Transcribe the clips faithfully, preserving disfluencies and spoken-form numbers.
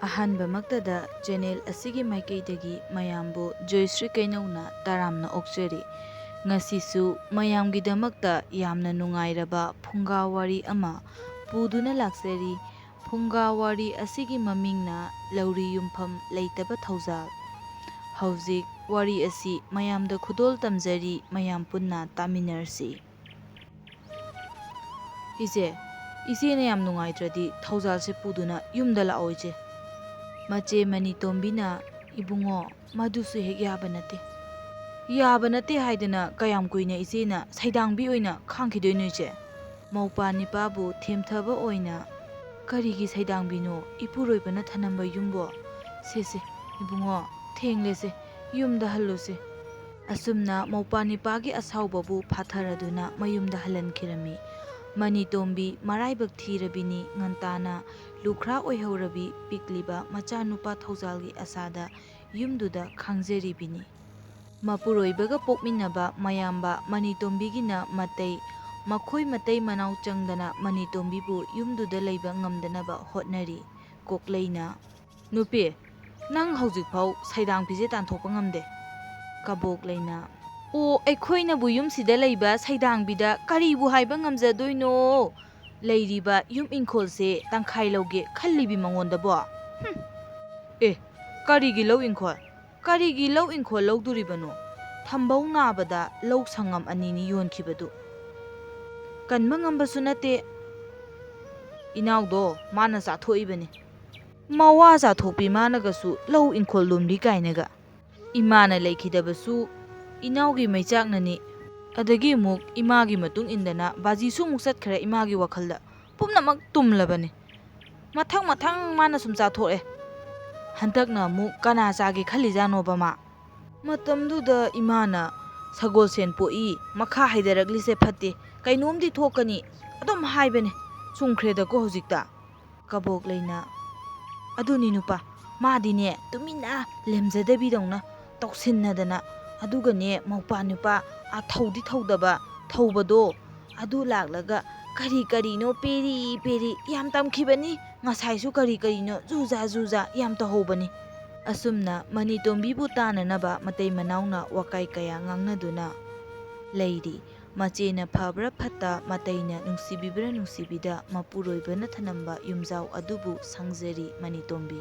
ꯑꯍꯥꯟꯕꯃꯛꯇꯗ channel ꯑꯁꯤꯒꯤ ꯃꯥꯏꯀꯩꯗꯒꯤ ꯃꯌꯥꯝꯕꯨ ꯖꯣꯏꯁ꯭ꯔꯤ ꯀꯩꯅꯧꯅ ꯇꯔꯥꯝꯅ ꯑꯣꯛꯆꯔꯤ꯫ ꯉꯁꯤꯁꯨ ꯃꯌꯥꯝꯒꯤꯗꯃꯛꯇ ꯌꯥꯝꯅ ꯅꯨꯡꯉꯥꯏꯔꯕ ꯐꯨꯡꯒꯥ ꯋꯥꯔꯤ ꯑꯃ ꯄꯨꯗꯨꯅ ꯂꯥꯛꯆꯔꯤ꯫ ꯐꯨꯡꯒꯥ ꯋꯥꯔꯤ ꯑꯁꯤꯒꯤ ꯃꯃꯤꯡꯅ ꯂꯧꯔꯤ ꯌꯨꯝꯐꯝ ꯂꯩꯇꯕ ꯊꯧꯖꯥꯜ꯫ ꯍꯧꯖꯤꯛ ꯋꯥꯔꯤ ꯑꯁꯤ ꯃꯌꯥꯝꯗ ꯈꯨꯗꯣꯜ ꯇꯝꯖꯔꯤ, ꯃꯌꯥꯝ ꯄꯨꯟꯅ ꯇꯥꯃꯤꯟꯅꯔꯁꯤ꯫ ꯏꯆꯦ, ꯏꯆꯦꯅ ꯌꯥꯝ ꯅꯨꯡꯉꯥꯏꯇ꯭ꯔꯗꯤ ꯊꯧꯖꯥꯜꯁꯦ ꯄꯨꯗꯨꯅ ꯌꯨꯝꯗ ꯂꯥꯛꯑꯣ ꯏꯆꯦ꯫ ꯃꯆꯦ ꯃꯅꯤꯇꯣꯝꯕꯤꯅ, "ꯏꯕꯨꯡꯉꯣ, ꯃꯗꯨꯁꯨ ꯍꯦꯛ ꯌꯥꯕ ꯅꯠꯇꯦ꯫ ꯌꯥꯕ ꯅꯠꯇꯦ ꯍꯥꯏꯗꯅ ꯀꯌꯥꯝ ꯀꯨꯏꯅ ꯏꯆꯦꯅ ꯁꯩꯗꯥꯡꯕꯤ ꯑꯣꯏꯅ ꯈꯥꯡꯈꯤꯗꯣꯏꯅꯣ ꯏꯆꯦ? ꯃꯧꯄꯥ ꯅꯤꯄꯥꯕꯨ ꯊꯦꯝꯊꯕ ꯑꯣꯏꯅ ꯀꯔꯤꯒꯤ ꯁꯩꯗꯥꯡꯕꯤꯅꯣ ꯏꯄꯨꯔꯣꯏꯕꯅ ꯊꯅꯝꯕ ꯌꯨꯝꯕꯣ? ꯁꯦ ꯁꯦ, ꯏꯕꯨꯡꯉꯣ, ꯊꯦꯡꯂꯦꯁꯦ, ꯌꯨꯝꯗ ꯍꯜꯂꯨꯁꯦ"꯫ ꯑꯁꯨꯝꯅ ꯃꯧꯄꯥ ꯅꯤꯄꯥꯒꯤ ꯑꯁꯥꯎꯕꯕꯨ ꯐꯥꯊꯔꯗꯨꯅ ꯃꯌꯨꯝꯗ ꯍꯜꯍꯟꯈꯤꯔꯝꯃꯤ꯫ ꯃꯅꯤꯇꯣꯝꯕꯤ ꯃꯔꯥꯏꯕꯛ ꯊꯤꯔꯕꯤꯅꯤ, ꯉꯟꯇꯥꯅ ꯂꯨꯈ꯭ꯔꯥ ꯑꯣꯏꯍꯧꯔꯕꯤ ꯄꯤꯛꯂꯤꯕ ꯃꯆꯥꯅꯨꯄꯥ ꯊꯧꯖꯥꯜꯒꯤ ꯑꯁꯥꯗ ꯌꯨꯝꯗꯨꯗ ꯈꯥꯡꯖꯔꯤꯕꯤꯅꯤ꯫ ꯃꯄꯨꯔꯣꯏꯕꯒ ꯄꯣꯛꯃꯤꯟꯅꯕ ꯃꯌꯥꯝꯕ ꯃꯅꯤꯇꯣꯝꯕꯤꯒꯤꯅ ꯃꯇꯩ, ꯃꯈꯣꯏ ꯃꯇꯩ ꯃꯅꯥꯎ ꯆꯪꯗꯅ ꯃꯅꯤꯇꯣꯝꯕꯤꯕꯨ ꯌꯨꯝꯗꯨꯗ ꯂꯩꯕ ꯉꯝꯗꯅꯕ ꯍꯣꯠꯅꯔꯤ꯫ ꯀꯣꯛꯂꯩꯅ, "ꯅꯨꯄꯤ, ꯅꯪ ꯍꯧꯖꯤꯛꯐꯥꯎ ꯁꯩꯗꯥꯡꯕꯤꯁꯦ ꯇꯥꯟꯊꯣꯛꯄ ꯉꯝꯗꯦ?" ꯀꯕꯣꯛꯂꯩꯅ, "ꯑꯣ, ꯑꯩꯈꯣꯏꯅꯕꯨ ꯌꯨꯝꯁꯤꯗ ꯂꯩꯕ ꯁꯩꯗꯥꯡꯕꯤꯗ ꯀꯔꯤꯕꯨ ꯍꯥꯏꯕ ꯉꯝꯖꯗꯣꯏꯅꯣ? ꯂꯩꯔꯤꯕ ꯌꯨꯝ ꯏꯪꯈꯣꯜꯁꯦ ꯇꯪꯈꯥꯏ ꯂꯧꯒꯦ ꯈꯜꯂꯤꯕꯤ ꯃꯉꯣꯟꯗꯕꯣ? ꯍꯨꯝ!" "ꯑꯦ, ꯀꯔꯤꯒꯤ ꯂꯧ ꯏꯪꯈꯣꯜ? ꯀꯔꯤꯒꯤ ꯂꯧ ꯏꯪꯈꯣꯜ ꯂꯧꯗꯣꯔꯤꯕꯅꯣ? ꯊꯝꯕꯧ ꯅꯥꯕꯗ ꯂꯧ ꯁꯪꯉꯝ ꯑꯅꯤꯅꯤ ꯌꯣꯟꯈꯤꯕꯗꯨ꯫ ꯀꯟꯕ ꯉꯝꯕꯁꯨ ꯅꯠꯇꯦ꯫ ꯏꯅꯥꯎꯗꯣ ꯃꯥꯅ ꯆꯥꯊꯣꯛꯏꯕꯅꯤ꯫ ꯃꯋꯥ ꯆꯥꯊꯣꯛꯄꯤ ꯃꯥꯅꯒꯁꯨ ꯂꯧ ꯏꯪꯈꯣꯜ ꯂꯨꯝꯂꯤ ꯀꯥꯏꯅꯒ꯫ ꯏꯃꯥꯅ ꯂꯩꯈꯤꯗꯕꯁꯨ ꯏꯅꯥꯎꯒꯤ ꯃꯩꯆꯥꯛꯅꯅꯤ꯫ ꯑꯗꯒꯤ ꯑꯃꯨꯛ ꯏꯃꯥꯒꯤ ꯃꯇꯨꯡ ꯏꯟꯗꯅ ꯕꯥꯖꯤꯁꯨ ꯑꯃꯨꯛ ꯆꯠꯈ꯭ꯔꯦ ꯏꯃꯥꯒꯤ ꯋꯥꯈꯜꯗ꯫ ꯄꯨꯝꯅꯃꯛ ꯇꯨꯝꯂꯕꯅꯤ꯫ ꯃꯊꯪ ꯃꯊꯪ ꯃꯥꯅ ꯁꯨꯝ ꯆꯥꯊꯣꯛꯑꯦ꯫ ꯍꯟꯗꯛꯅ ꯑꯃꯨꯛ ꯀꯅꯥ ꯆꯥꯒꯦ ꯈꯜꯂꯤꯖꯥꯠꯅꯣꯕ ꯃꯥ?" ꯃꯇꯝꯗꯨꯗ ꯏꯃꯥꯅ, "ꯁꯒꯣꯜꯁꯦꯟ ꯄꯣꯛꯏ, ꯃꯈꯥ ꯍꯥꯏꯗꯔꯛꯂꯤꯁꯦ ꯐꯠꯇꯦ, ꯀꯩꯅꯣꯝꯗꯤ ꯊꯣꯛꯀꯅꯤ" ꯑꯗꯨꯝ ꯍꯥꯏꯕꯅꯦ꯫ ꯆꯨꯝꯈ꯭ꯔꯦꯗꯀꯣ ꯍꯧꯖꯤꯛꯇ꯫ ꯀꯕꯣꯛꯂꯩꯅ, "ꯑꯗꯨꯅꯤ ꯅꯨꯄꯥ, ꯃꯥꯗꯤꯅꯦ ꯇꯨꯃꯤꯟꯅ ꯂꯦꯝꯖꯗꯕꯤꯗꯧꯅ ꯇꯧꯁꯤꯟꯅꯗꯅ, ꯑꯗꯨꯒꯅꯦ ꯃꯧꯄꯥ ꯅꯨꯄꯥ ꯑꯥ ꯊꯧꯗꯤ ꯊꯧꯗꯕ ꯊꯧꯕꯗꯣ, ꯑꯗꯨ ꯂꯥꯛꯂꯒ ꯀꯔꯤ ꯀꯔꯤꯅꯣ ꯄꯦꯔꯤ ꯄꯦꯔꯤ ꯌꯥꯝ ꯇꯝꯈꯤꯕꯅꯤ꯫ ꯉꯁꯥꯏꯁꯨ ꯀꯔꯤ ꯀꯔꯤꯅꯣ ꯖꯨꯖꯥ ꯖꯨꯖꯥ ꯌꯥꯝ ꯇꯧꯍꯧꯕꯅꯤ꯫ ꯑꯁꯨꯝꯅ ꯃꯅꯤꯇꯣꯝꯕꯤꯕꯨ ꯇꯥꯅꯅꯕ ꯃꯇꯩ ꯃꯅꯥꯎꯅ ꯋꯥꯀꯥꯏ ꯀꯌꯥ ꯉꯥꯡꯅꯗꯨꯅ ꯂꯩꯔꯤ꯫ ꯃꯆꯦꯅ ꯐꯕ꯭ꯔꯥ ꯐꯠꯇ, ꯃꯇꯩꯅ ꯅꯨꯡꯁꯤꯕꯤꯕ꯭ꯔꯥ ꯅꯨꯡꯁꯤꯕꯤꯗ, ꯃꯄꯨꯔꯣꯏꯕꯅ ꯊꯅꯝꯕ ꯌꯨꯝꯖꯥꯎ ꯑꯗꯨꯕꯨ ꯁꯪꯖꯔꯤ ꯃꯅꯤꯇꯣꯝꯕꯤ꯫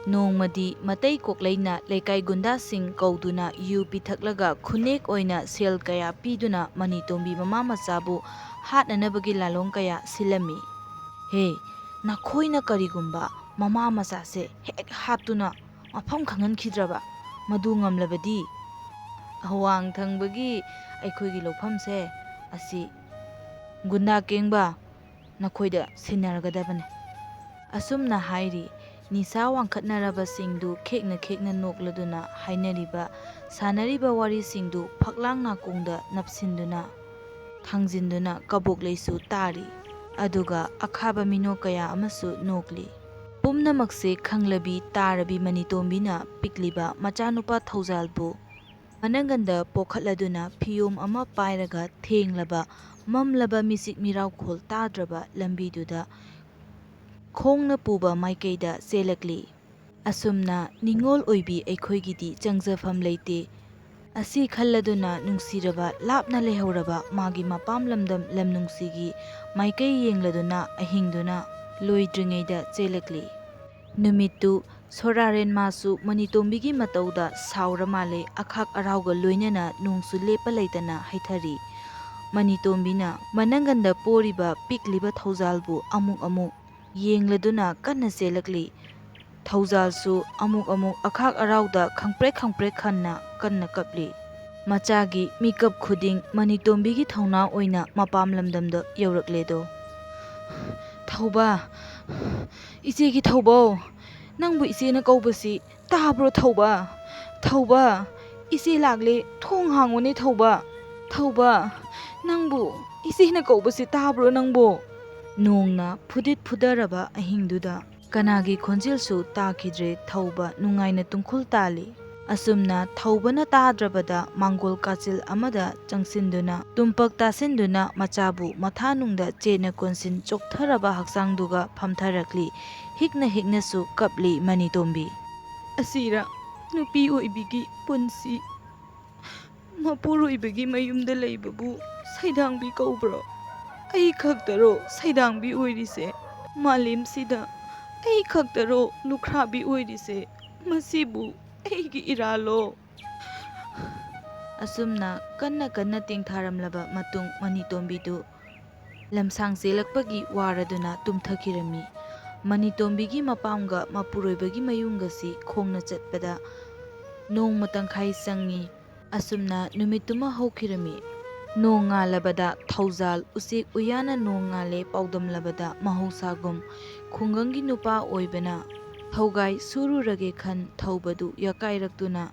ꯅꯣꯡꯃꯗꯤ ꯃꯇꯩ ꯀꯣꯛꯂꯩꯅ ꯂꯩꯀꯥꯏ ꯒꯨꯟꯗꯥꯁꯤꯡ ꯀꯧꯗꯨꯅ ꯌꯨ ꯄꯤꯊꯛꯂꯒ ꯈꯨꯅꯦꯛ ꯑꯣꯏꯅ ꯁꯦꯜ ꯀꯌꯥ ꯄꯤꯗꯨꯅ ꯃꯅꯤꯇꯣꯝꯕꯤ ꯃꯃꯥ ꯃꯆꯥꯕꯨ ꯍꯥꯠꯅꯅꯕꯒꯤ ꯂꯥꯂꯣꯡ ꯀꯌꯥ ꯁꯤꯜꯂꯝꯃꯤ꯫ "ꯍꯦ, ꯅꯈꯣꯏꯅ ꯀꯔꯤꯒꯨꯝꯕ ꯃꯃꯥ ꯃꯆꯥꯁꯦ ꯍꯦꯛ ꯍꯥꯠꯇꯨꯅ ꯃꯐꯝ ꯈꯪꯍꯟꯈꯤꯗ꯭ꯔꯕ? ꯃꯗꯨ ꯉꯝꯂꯕꯗꯤ ꯑꯋꯥꯡ ꯊꯪꯕꯒꯤ ꯑꯩꯈꯣꯏꯒꯤ ꯂꯧꯐꯝꯁꯦ ꯑꯁꯤ ꯒꯨꯟꯗꯥ ꯀꯦꯡꯕ ꯅꯈꯣꯏꯗ ꯁꯤꯟꯅꯔꯒꯗꯕꯅꯤ"꯫ ꯑꯁꯨꯝꯅ ꯍꯥꯏꯔꯤ꯫ ꯅꯤꯁꯥ ꯋꯥꯡꯈꯠꯅꯔꯕꯁꯤꯡꯗꯨ ꯈꯦꯛꯅ ꯈꯦꯛꯅ ꯅꯣꯛꯂꯗꯨꯅ ꯍꯥꯏꯅꯔꯤꯕ, ꯁꯥꯟꯅꯔꯤꯕ ꯋꯥꯔꯤꯁꯤꯡꯗꯨ ꯐꯛꯂꯥꯡ ꯅꯥꯀꯣꯡꯗ ꯅꯞꯁꯤꯟꯗꯨꯅ, ꯊꯥꯡꯖꯤꯟꯗꯨꯅ ꯀꯕꯣꯛꯂꯩꯁꯨ ꯇꯥꯔꯤ꯫ ꯑꯗꯨꯒ ꯑꯈꯥꯕ ꯃꯤꯅꯣꯛ ꯀꯌꯥ ꯑꯃꯁꯨ ꯅꯣꯛꯂꯤ꯫ ꯄꯨꯝꯅꯃꯛꯁꯦ ꯈꯪꯂꯕꯤ ꯇꯥꯔꯕꯤ ꯃꯅꯤꯇꯣꯝꯕꯤꯅ ꯄꯤꯛꯂꯤꯕ ꯃꯆꯥꯅꯨꯄꯥ ꯊꯧꯖꯥꯜꯕꯨ ꯃꯅꯪꯒꯟꯗ ꯄꯣꯛꯈꯠꯂꯗꯨꯅ ꯐꯤꯌꯣꯝ ꯑꯃ ꯄꯥꯏꯔꯒ ꯊꯦꯡꯂꯕ, ꯃꯝꯂꯕ ꯃꯤꯆꯤꯛ ꯃꯤꯔꯥꯎꯈꯣꯜ ꯇꯥꯗ꯭ꯔꯕ ꯂꯝꯕꯤꯗꯨꯗ ꯈꯣꯡꯅ ꯄꯨꯕ ꯃꯥꯏꯀꯩꯗ ꯆꯦꯜꯂꯛꯂꯤ꯫ ꯑꯁꯨꯝꯅ ꯅꯤꯡꯉꯣꯜ ꯑꯣꯏꯕꯤ ꯑꯩꯈꯣꯏꯒꯤꯗꯤ ꯆꯪꯖꯐꯝ ꯂꯩꯇꯦ꯫ ꯑꯁꯤ ꯈꯜꯂꯗꯨꯅ ꯅꯨꯡꯁꯤꯔꯕ ꯂꯥꯞꯅ ꯂꯩꯍꯧꯔꯕ ꯃꯥꯒꯤ ꯃꯄꯥꯝ ꯂꯝꯗꯝ ꯂꯝ ꯅꯨꯡꯁꯤꯒꯤ ꯃꯥꯏꯀꯩ ꯌꯦꯡꯂꯗꯨꯅ ꯑꯍꯤꯡꯗꯨꯅ ꯂꯣꯏꯗ꯭ꯔꯤꯉꯩꯗ ꯆꯦꯜꯂꯛꯂꯤ꯫ ꯅꯨꯃꯤꯠꯇꯨ ꯁꯣꯔꯥꯔꯦꯟ ꯃꯥꯁꯨ ꯃꯅꯤꯇꯣꯝꯕꯤꯒꯤ ꯃꯇꯧꯗ ꯁꯥꯎꯔ ꯃꯥꯜꯂꯦ, ꯑꯈꯥꯛ ꯑꯔꯥꯎꯒ ꯂꯣꯏꯅꯅ ꯅꯣꯡꯁꯨ ꯂꯦꯞꯄ ꯂꯩꯇꯅ ꯍꯩꯊꯔꯤ꯫ ꯃꯅꯤꯇꯣꯝꯕꯤꯅ ꯃꯅꯪꯒꯟꯗ ꯄꯣꯔꯤꯕ ꯄꯤꯛꯂꯤꯕ ꯊꯧꯖꯥꯜꯕꯨ ꯑꯃꯨꯛ ꯑꯃꯨꯛ ꯌꯦꯡꯂꯗꯨꯅ ꯀꯟꯅ ꯆꯦꯜꯂꯛꯂꯤ꯫ ꯊꯧꯖꯥꯜꯁꯨ ꯑꯃꯨꯛ ꯑꯃꯨꯛ ꯑꯈꯥꯛ ꯑꯔꯥꯎꯗ ꯈꯪꯄ꯭ꯔꯦꯛ ꯈꯪꯄ꯭ꯔꯦꯛ ꯈꯟꯅ ꯀꯟꯅ ꯀꯞꯂꯤ꯫ ꯃꯆꯥꯒꯤ ꯃꯤꯀꯞ ꯈꯨꯗꯤꯡ ꯃꯅꯤꯇꯣꯝꯕꯤꯒꯤ ꯊꯧꯅꯥ ꯑꯣꯏꯅ ꯃꯄꯥꯝ ꯂꯝꯗꯝꯗ ꯌꯧꯔꯛꯂꯦꯗꯣ꯫ "ꯊꯧꯕ, ꯏꯆꯦꯒꯤ ꯊꯧꯕꯧ, ꯅꯪꯕꯨ ꯏꯆꯦꯅ ꯀꯧꯕꯁꯤ ꯇꯥꯕ꯭ꯔꯣ ꯊꯧꯕ? ꯊꯧꯕ, ꯏꯆꯦ ꯂꯥꯛꯂꯦ, ꯊꯣꯡ ꯍꯥꯡꯉꯨꯅꯦ ꯊꯧꯕ꯫ ꯊꯧꯕ, ꯅꯪꯕꯨ ꯏꯆꯦꯅ ꯀꯧꯕꯁꯤ ꯇꯥꯕ꯭ꯔꯣ ꯅꯪꯕꯨ?" ꯅꯣꯡꯅ ꯐꯨꯗꯤꯠ ꯐꯨꯗꯔꯕ ꯑꯍꯤꯡꯗꯨꯗ ꯀꯅꯥꯒꯤ ꯈꯣꯟꯖꯦꯜꯁꯨ ꯇꯥꯈꯤꯗ꯭ꯔꯦ꯫ ꯊꯧꯕ ꯅꯨꯡꯉꯥꯏꯅ ꯇꯨꯝꯈꯨꯜ ꯇꯥꯜꯂꯤ꯫ ꯑꯁꯨꯝꯅ ꯊꯧꯕꯅ ꯇꯥꯗ꯭ꯔꯕꯗ ꯃꯥꯡꯒꯣꯜ ꯀꯥꯆꯤꯜ ꯑꯃꯗ ꯆꯪꯁꯤꯟꯗꯨꯅ ꯇꯨꯝꯄꯛ ꯇꯥꯁꯤꯟꯗꯨꯅ ꯃꯆꯥꯕꯨ ꯃꯊꯥꯅꯨꯡꯗ ꯆꯦꯠꯅ ꯀꯣꯟꯁꯤꯟ ꯆꯣꯛꯊꯔꯕ ꯍꯛꯆꯥꯡꯗꯨꯒ ꯐꯝꯊꯔꯛꯂꯤ꯫ ꯍꯤꯛꯅ ꯍꯤꯛꯅꯁꯨ ꯀꯞꯂꯤ ꯃꯅꯤꯇꯣꯝꯕꯤ꯫ ꯑꯁꯤꯔ ꯅꯨꯄꯤ ꯑꯣꯏꯕꯤꯒꯤ ꯄꯨꯟꯁꯤ? ꯃꯄꯨꯔꯣꯏꯕꯒꯤ ꯃꯌꯨꯝꯗ ꯂꯩꯕꯕꯨ ꯁꯩꯗꯥꯡꯕꯤ ꯀꯧꯕ꯭ꯔꯣ? ꯑꯩ ꯈꯛꯇꯔꯣ ꯁꯩꯗꯥꯡꯕꯤ ꯑꯣꯏꯔꯤꯁꯦ? ꯃꯥꯂꯦꯝꯁꯤꯗ ꯑꯩ ꯈꯛꯇꯔꯣ ꯂꯨꯈ꯭ꯔꯥꯕꯤ ꯑꯣꯏꯔꯤꯁꯦ? ꯃꯁꯤꯕꯨ ꯑꯩꯒꯤ ꯏꯔꯥꯜꯂꯣ? ꯑꯁꯨꯝꯅ ꯀꯟꯅ ꯀꯟꯅ ꯇꯦꯡꯊꯥꯔꯝꯂꯕ ꯃꯇꯨꯡ ꯃꯅꯤꯇꯣꯝꯕꯤꯗꯨ ꯂꯝꯁꯥꯡ ꯆꯦꯜꯂꯛꯄꯒꯤ ꯋꯥꯔꯗꯨꯅ ꯇꯨꯝꯊꯈꯤꯔꯝꯃꯤ꯫ ꯃꯅꯤꯇꯣꯝꯕꯤꯒꯤ ꯃꯄꯥꯝꯒ ꯃꯄꯨꯔꯣꯏꯕꯒꯤ ꯃꯌꯨꯝꯒꯁꯤ ꯈꯣꯡꯅ ꯆꯠꯄꯗ ꯅꯣꯡꯃ ꯇꯪꯈꯥꯏ ꯆꯪꯉꯤ꯫ ꯑꯁꯨꯝꯅ ꯅꯨꯃꯤꯠꯇꯨꯃ ꯍꯧꯈꯤꯔꯝꯃꯤ꯫ ꯅꯣꯡ ꯉꯥꯜꯂꯕꯗ ꯊꯧꯖꯥꯜ ꯎꯆꯦꯛ ꯎꯌꯥꯅ ꯅꯣꯡ ꯉꯥꯜꯂꯦ ꯄꯥꯎꯗꯝꯂꯕꯗ ꯃꯍꯧꯁꯥꯒꯨꯝ ꯈꯨꯡꯒꯪꯒꯤ ꯅꯨꯄꯥ ꯑꯣꯏꯕꯅ ꯊꯧꯒꯥꯏ ꯁꯨꯔꯨꯔꯒꯦ ꯈꯟ ꯊꯧꯕꯗꯨ ꯌꯥꯀꯥꯏꯔꯛꯇꯨꯅ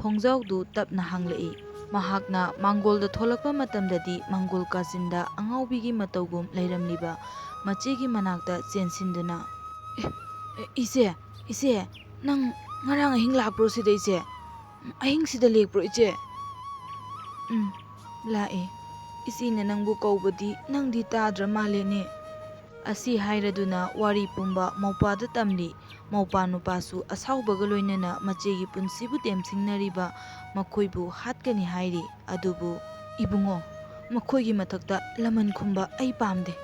ꯊꯣꯡꯖꯥꯎꯗꯨ ꯇꯞꯅ ꯍꯥꯡꯂꯛꯏ꯫ ꯃꯍꯥꯛꯅ ꯃꯥꯡꯒꯣꯜꯗ ꯊꯣꯛꯂꯛꯄ ꯃꯇꯝꯗꯗꯤ ꯃꯥꯡꯒꯣꯜ ꯀꯥꯆꯤꯟꯗ ꯑꯉꯥꯎꯕꯤꯒꯤ ꯃꯇꯧꯒꯨꯝ ꯂꯩꯔꯝꯂꯤꯕ ꯃꯆꯦꯒꯤ ꯃꯅꯥꯛꯇ ꯆꯦꯟꯁꯤꯟꯗꯨꯅ, "ꯑꯦ, ꯑꯦ, ꯏꯆꯦ, ꯏꯆꯦ, ꯅꯪ ꯉꯔꯥꯡ ꯑꯍꯤꯡ ꯂꯥꯛꯄ꯭ꯔꯣ ꯁꯤꯗ, ꯏꯆꯦ? ꯑꯍꯤꯡꯁꯤꯗ ꯂꯦꯛꯄ꯭ꯔꯣ, ꯏꯆꯦ?" "ꯎꯝ, ꯂꯥꯛꯑꯦ꯫ ꯏꯆꯦꯅ ꯅꯪꯕꯨ ꯀꯧꯕꯗꯤ ꯅꯪꯗꯤ ꯇꯥꯗ꯭ꯔ ꯃꯥꯜꯂꯦꯅꯦ?" ꯑꯁꯤ ꯍꯥꯏꯔꯗꯨꯅ ꯋꯥꯔꯤ ꯄꯨꯝꯕ ꯃꯧꯄꯥꯗ ꯇꯝꯂꯤ꯫ ꯃꯧꯄꯥ ꯅꯨꯄꯥꯁꯨ ꯑꯁꯥꯎꯕꯒ ꯂꯣꯏꯅꯅ ꯃꯆꯦꯒꯤ ꯄꯨꯟꯁꯤꯕꯨ ꯇꯦꯝꯁꯤꯡꯅꯔꯤꯕ ꯃꯈꯣꯏꯕꯨ ꯍꯥꯠꯀꯅꯤ ꯍꯥꯏꯔꯤ꯫ ꯑꯗꯨꯕꯨ, "ꯏꯕꯨꯡꯉꯣ, ꯃꯈꯣꯏꯒꯤ ꯃꯊꯛꯇ ꯂꯃꯟ ꯈꯨꯝꯕ ꯑꯩ ꯄꯥꯝꯗꯦ꯫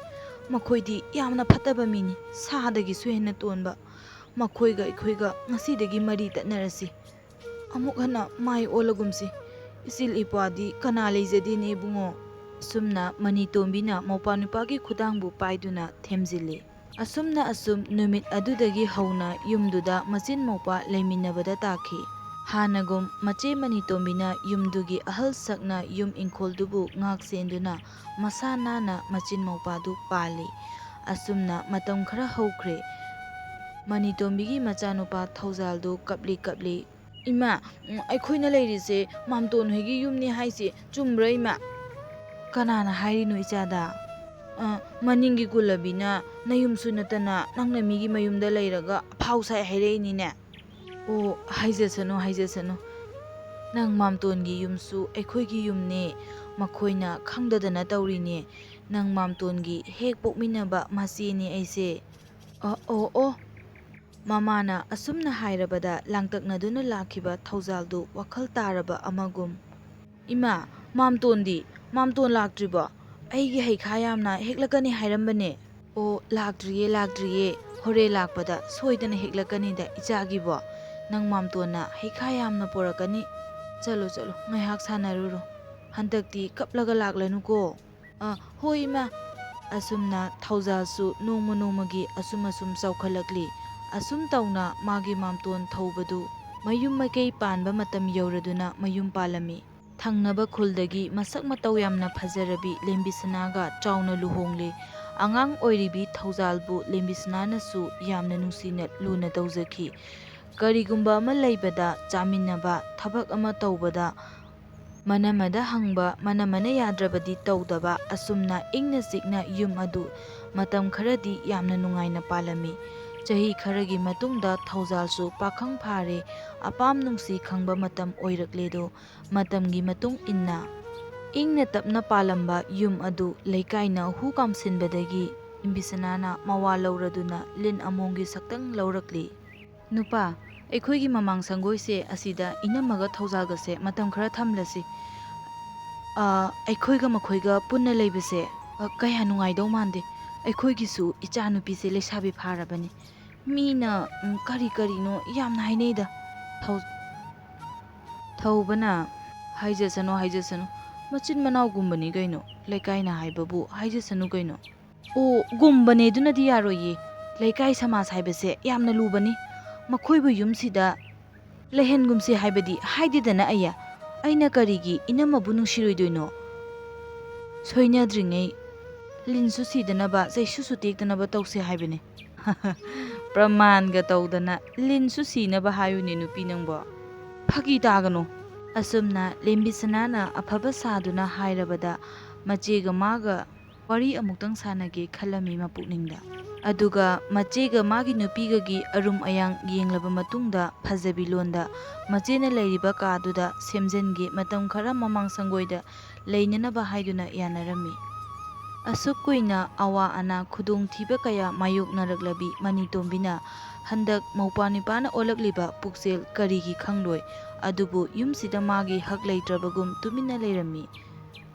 ꯃꯈꯣꯏꯗꯤ ꯌꯥꯝꯅ ꯐꯠꯇꯕ ꯃꯤꯅꯤ, ꯁꯥꯗꯒꯤꯁꯨ ꯍꯦꯟꯅ ꯇꯣꯟꯕ꯫ ꯃꯈꯣꯏꯒ ꯑꯩꯈꯣꯏꯒ ꯉꯁꯤꯗꯒꯤ ꯃꯔꯤ ꯇꯠꯅꯔꯁꯤ꯫ ꯑꯃꯨꯛ ꯍꯟꯅ ꯃꯥꯏ ꯑꯣꯜꯂꯒꯨꯝꯁꯤ꯫ ꯏꯆꯤꯜ ꯏꯄ꯭ꯋꯥꯗꯤ ꯀꯅꯥ ꯂꯩꯖꯗꯦꯅꯦ, ꯏꯕꯨꯡꯉꯣ?" ꯑꯁꯨꯝꯅ ꯃꯅꯤꯇꯣꯝꯕꯤꯅ ꯃꯧꯄ꯭ꯋꯥ ꯅꯨꯄꯥꯒꯤ ꯈꯨꯗꯥꯡꯕꯨ ꯄꯥꯏꯗꯨꯅ ꯊꯦꯝꯖꯤꯜꯂꯤ꯫ ꯑꯁꯨꯝꯅ ꯑꯁꯨꯝ ꯅꯨꯃꯤꯠ ꯑꯗꯨꯗꯒꯤ ꯍꯧꯅ ꯌꯨꯝꯗꯨꯗ ꯃꯆꯤꯟ ꯃꯧꯄ꯭ꯋꯥ ꯂꯩꯃꯤꯟꯅꯕꯗ ꯇꯥꯈꯤ꯫ ꯍꯥꯟꯅꯒꯨꯝ ꯃꯆꯦ ꯃꯅꯤꯇꯣꯝꯕꯤꯅ ꯌꯨꯝꯗꯨꯒꯤ ꯑꯍꯜ ꯁꯛꯅ ꯌꯨꯝ ꯏꯪꯈꯣꯜꯗꯨꯕꯨ ꯉꯥꯛ ꯁꯦꯟꯗꯨꯅ ꯃꯁꯥ ꯅꯥꯟꯅ ꯃꯆꯤꯟ ꯃꯧꯄ꯭ꯋꯥꯗꯨ ꯄꯥꯜꯂꯤ꯫ ꯑꯁꯨꯝꯅ ꯃꯇꯝ ꯈꯔ ꯍꯧꯈ꯭ꯔꯦ꯫ ꯃꯅꯤꯇꯣꯝꯕꯤꯒꯤ ꯃꯆꯥꯅꯨꯄꯥ ꯊꯧꯖꯥꯜꯗꯨ ꯀꯞꯂꯤ ꯀꯞꯂꯤ, "ꯏꯃꯥ, ꯎꯝ, ꯑꯩꯈꯣꯏꯅ ꯂꯩꯔꯤꯁꯦ ꯃꯥꯝꯇꯣꯟ ꯍꯣꯏꯒꯤ ꯌꯨꯝꯅꯤ ꯍꯥꯏꯁꯦ ꯆꯨꯝꯕ꯭ꯔꯥ, ꯏꯃꯥ?" "ꯀꯅꯥꯅ ꯍꯥꯏꯔꯤꯅꯣ, ꯏꯆꯥꯗ?" "ꯑ, ꯃꯅꯤꯡꯒꯤ ꯀꯨꯂꯕꯤꯅ ꯅꯌꯨꯝꯁꯨ ꯅꯠꯇꯅ ꯅꯪꯅ ꯃꯤꯒꯤ ꯃꯌꯨꯝꯗ ꯂꯩꯔꯒ ꯑꯐꯥꯎ ꯁꯥꯏ ꯍꯥꯏꯔꯛꯏꯅꯤꯅꯦ?" ꯑꯣ, ꯍꯥꯏꯖꯁꯅꯨ, ꯍꯥꯏꯖꯁꯅꯨ꯫ ꯅꯪ ꯃꯥꯝꯇꯣꯟꯒꯤ ꯌꯨꯝꯁꯨ ꯑꯩꯈꯣꯏꯒꯤ ꯌꯨꯝꯅꯦ꯫ ꯃꯈꯣꯏꯅ ꯈꯪꯗꯗꯅ ꯇꯧꯔꯤꯅꯦ꯫ ꯅꯪ ꯃꯥꯝꯇꯣꯟꯒꯤ ꯍꯦꯛ ꯄꯣꯛꯃꯤꯟꯅꯕ ꯃꯆꯦꯅꯦ ꯑꯩꯁꯦ꯫ ꯑ, ꯑꯣ, ꯑꯣ꯫ ꯃꯃꯥꯅ ꯑꯁꯨꯝꯅ ꯍꯥꯏꯔꯕꯗ ꯂꯥꯡꯇꯛꯅꯗꯨꯅ ꯂꯥꯛꯈꯤꯕ ꯊꯧꯖꯥꯜꯗꯨ ꯋꯥꯈꯜ ꯇꯥꯔꯕ ꯑꯃꯒꯨꯝ, "ꯏꯃꯥ, ꯃꯥꯝꯇꯣꯟꯗꯤ? ꯃꯥꯝꯇꯣꯟ ꯂꯥꯛꯇ꯭ꯔꯤꯕꯣ? ꯑꯩꯒꯤ ꯍꯩꯈꯥ ꯌꯥꯝꯅ ꯍꯦꯛꯂꯛꯀꯅꯤ ꯍꯥꯏꯔꯝꯕꯅꯦ꯫" "ꯑꯣ, ꯂꯥꯛꯇ꯭ꯔꯤꯌꯦ, ꯂꯥꯛꯇ꯭ꯔꯤꯌꯦ꯫ ꯍꯣꯔꯦꯟ ꯂꯥꯛꯄꯗ ꯁꯣꯏꯗꯅ ꯍꯦꯛꯂꯛꯀꯅꯤꯗ ꯏꯆꯥꯒꯤꯕꯣ꯫ ꯅꯪ ꯃꯥꯝꯇꯣꯟꯅ ꯍꯩꯈꯥ ꯌꯥꯝꯅ ꯄꯣꯔꯛꯀꯅꯤ꯫ ꯆꯠꯂꯣ, ꯆꯠꯂꯣ, ꯉꯥꯏꯍꯥꯛ ꯁꯥꯟꯅꯔꯨꯔꯣ꯫ ꯍꯟꯗꯛꯇꯤ ꯀꯞꯂꯒ ꯂꯥꯛꯂꯅꯨꯀꯣ꯫" "ꯑ, ꯍꯣꯏ, ꯏꯃꯥ꯫" ꯑꯁꯨꯝꯅ ꯊꯧꯖꯥꯜꯁꯨ ꯅꯣꯡꯃ ꯅꯣꯡꯃꯒꯤ ꯑꯁꯨꯝ ꯑꯁꯨꯝ ꯆꯥꯎꯈꯠꯂꯛꯂꯤ꯫ ꯑꯁꯨꯝ ꯇꯧꯅ ꯃꯥꯒꯤ ꯃꯥꯝꯇꯣꯟ ꯊꯧꯕꯗꯨ ꯃꯌꯨꯝ ꯃꯀꯩ ꯄꯥꯟꯕ ꯃꯇꯝ ꯌꯧꯔꯗꯨꯅ ꯃꯌꯨꯝ ꯄꯥꯜꯂꯝꯃꯤ꯫ ꯊꯪꯅꯕ ꯈꯨꯜꯗꯒꯤ ꯃꯁꯛ ꯃꯇꯧ ꯌꯥꯝꯅ ꯐꯖꯔꯕꯤ ꯂꯦꯝꯕꯤꯁꯅꯥꯒ ꯆꯥꯎꯅ ꯂꯨꯍꯣꯡꯂꯦ꯫ ꯑꯉꯥꯡ ꯑꯣꯏꯔꯤꯕꯤ ꯊꯧꯖꯥꯜꯕꯨ ꯂꯦꯝꯕꯤꯁꯅꯥꯅꯁꯨ ꯌꯥꯝꯅ ꯅꯨꯡꯁꯤꯅ ꯂꯨꯅ ꯇꯧꯖꯈꯤ꯫ ꯀꯔꯤꯒꯨꯝꯕ ꯑꯃ ꯂꯩꯕꯗ, ꯆꯥꯃꯤꯟꯅꯕ, ꯊꯕꯛ ꯑꯃ ꯇꯧꯕꯗ, ꯃꯅꯃꯗ ꯍꯪꯕ, ꯃꯅꯃꯅ ꯌꯥꯗ꯭ꯔꯕꯗꯤ ꯇꯧꯗꯕ, ꯑꯁꯨꯝꯅ ꯏꯪꯅ ꯆꯤꯛꯅ ꯌꯨꯝ ꯑꯗꯨ ꯃꯇꯝ ꯈꯔꯗꯤ ꯌꯥꯝꯅ ꯅꯨꯡꯉꯥꯏꯅ ꯄꯥꯜꯂꯝꯃꯤ꯫ ꯆꯍꯤ ꯈꯔꯒꯤ ꯃꯇꯨꯡꯗ ꯊꯧꯖꯥꯜꯁꯨ ꯄꯥꯈꯪ ꯐꯥꯔꯦ, ꯑꯄꯥꯝ ꯅꯨꯡꯁꯤ ꯈꯪꯕ ꯃꯇꯝ ꯑꯣꯏꯔꯛꯂꯦꯗꯣ꯫ ꯃꯇꯝꯒꯤ ꯃꯇꯨꯡ ꯏꯟꯅ ꯏꯪꯅ ꯇꯞꯅ ꯄꯥꯜꯂꯝꯕ ꯌꯨꯝ ꯑꯗꯨ ꯂꯩꯀꯥꯏꯅ ꯍꯨ ꯀꯥꯝꯁꯤꯟꯕꯗꯒꯤ ꯂꯦꯝꯕꯤꯁꯅꯥꯅ ꯃꯋꯥ ꯂꯧꯔꯗꯨꯅ ꯂꯤꯟ ꯑꯃꯣꯝꯒꯤ ꯁꯛꯇꯝ ꯂꯧꯔꯛꯂꯤ꯫ "ꯅꯨꯄꯥ, ꯑꯩꯈꯣꯏꯒꯤ ꯃꯃꯥꯡ ꯁꯪꯒꯣꯏꯁꯦ ꯑꯁꯤꯗ ꯏꯅꯝꯃꯒ ꯊꯧꯖꯥꯜꯒꯁꯦ ꯃꯇꯝ ꯈꯔ ꯊꯝꯂꯁꯤ꯫ ꯑ, ꯑꯩꯈꯣꯏꯒ ꯃꯈꯣꯏꯒ ꯄꯨꯟꯅ ꯂꯩꯕꯁꯦ, ꯑ, ꯀꯌꯥ ꯅꯨꯡꯉꯥꯏꯗꯧ ꯃꯥꯟꯗꯦ꯫ ꯑꯩꯈꯣꯏꯒꯤꯁꯨ ꯏꯆꯥꯅꯨꯄꯤꯁꯦ ꯂꯩꯁꯥꯕꯤ ꯐꯥꯔꯕꯅꯤ꯫ ꯃꯤꯅ, ꯎꯝ, ꯀꯔꯤ ꯀꯔꯤꯅꯣ ꯌꯥꯝꯅ ꯍꯥꯏꯅꯩꯗ꯫" ꯊꯧ-, ꯊꯧꯕꯅ, "ꯍꯥꯏꯖꯁꯅꯨ, ꯍꯥꯏꯖꯁꯅꯨ꯫ ꯃꯆꯤꯟ ꯃꯅꯥꯎꯒꯨꯝꯕꯅꯤ ꯀꯩꯅꯣ꯫ ꯂꯩꯀꯥꯏꯅ ꯍꯥꯏꯕꯕꯨ ꯍꯥꯏꯖꯁꯅꯨ ꯀꯩꯅꯣ꯫" "ꯑꯣ, ꯒꯨꯝꯕꯅꯦ, ꯑꯗꯨꯅꯗꯤ ꯌꯥꯔꯣꯏꯌꯦ꯫ ꯂꯩꯀꯥꯏ ꯁꯃꯥꯖ ꯍꯥꯏꯕꯁꯦ ꯌꯥꯝꯅ ꯂꯨꯕꯅꯤ꯫ ꯃꯈꯣꯏꯕꯨ ꯌꯨꯝꯁꯤꯗ ꯂꯩꯍꯟꯒꯨꯝꯁꯦ ꯍꯥꯏꯕꯗꯤ ꯍꯥꯏꯗꯦꯗꯅ ꯑꯩ꯫ ꯑꯩꯅ ꯀꯔꯤꯒꯤ ꯏꯅꯝꯃꯕꯨ ꯅꯨꯡꯁꯤꯔꯣꯏꯗꯣꯏꯅꯣ? ꯁꯣꯏꯅꯗ꯭ꯔꯤꯉꯩ ꯂꯤꯟꯁꯨ ꯁꯤꯗꯅꯕ, ꯆꯩꯁꯨꯁꯨ ꯇꯦꯛꯇꯅꯕ ꯇꯧꯁꯦ ꯍꯥꯏꯕꯅꯤ꯫" "ꯄ꯭ꯔꯃꯥꯟꯒ ꯇꯧꯗꯅ ꯂꯤꯟꯁꯨ ꯁꯤꯅꯕ ꯍꯥꯏꯌꯨꯅꯦ ꯅꯨꯄꯤ ꯅꯪꯕꯣ꯫ ꯐꯥꯒꯤ ꯇꯥꯒꯅꯨ꯫" ꯑꯁꯨꯝꯅ ꯂꯦꯝꯕꯤꯁꯅꯥꯅ ꯑꯐꯕ ꯁꯥꯗꯨꯅ ꯍꯥꯏꯔꯕꯗ ꯃꯆꯦꯒ ꯃꯥꯒ ꯋꯥꯔꯤ ꯑꯃꯨꯛꯇꯪ ꯁꯥꯟꯅꯒꯦ ꯈꯜꯂꯝꯃꯤ ꯃꯄꯨꯛꯅꯤꯡꯗ꯫ ꯑꯗꯨꯒ ꯃꯆꯦꯒ ꯃꯥꯒꯤ ꯅꯨꯄꯤꯒꯒꯤ ꯑꯔꯨꯝ ꯑꯌꯥꯡ ꯌꯦꯡꯂꯕ ꯃꯇꯨꯡꯗ ꯐꯖꯕꯤ ꯂꯣꯟꯗ ꯃꯆꯦꯅ ꯂꯩꯔꯤꯕ ꯀꯥꯗꯨꯗ ꯁꯦꯝꯖꯟꯒꯦ, ꯃꯇꯝ ꯈꯔ ꯃꯃꯥꯡ ꯁꯪꯒꯣꯏꯗ ꯂꯩꯅꯅꯕ ꯍꯥꯏꯗꯨꯅ ꯌꯥꯅꯔꯝꯃꯤ꯫ ꯑꯁꯨꯛ ꯀꯨꯏꯅ ꯑꯋꯥ ꯑꯅꯥ ꯈꯨꯗꯣꯡꯊꯤꯕ ꯀꯌꯥ ꯃꯥꯌꯣꯛꯅꯔꯛꯂꯕꯤ ꯃꯅꯤꯇꯣꯝꯕꯤꯅ ꯍꯟꯗꯛ ꯃꯧꯄ꯭ꯋꯥ ꯅꯤꯄꯥꯅ ꯑꯣꯜꯂꯛꯂꯤꯕ ꯄꯨꯛꯆꯦꯜ ꯀꯔꯤꯒꯤ ꯈꯪꯂꯣꯏ? ꯑꯗꯨꯕꯨ ꯌꯨꯝꯁꯤꯗ ꯃꯥꯒꯤ ꯍꯛ ꯂꯩꯇ꯭ꯔꯕꯒꯨꯝ ꯇꯨꯃꯤꯟꯅ ꯂꯩꯔꯝꯃꯤ꯫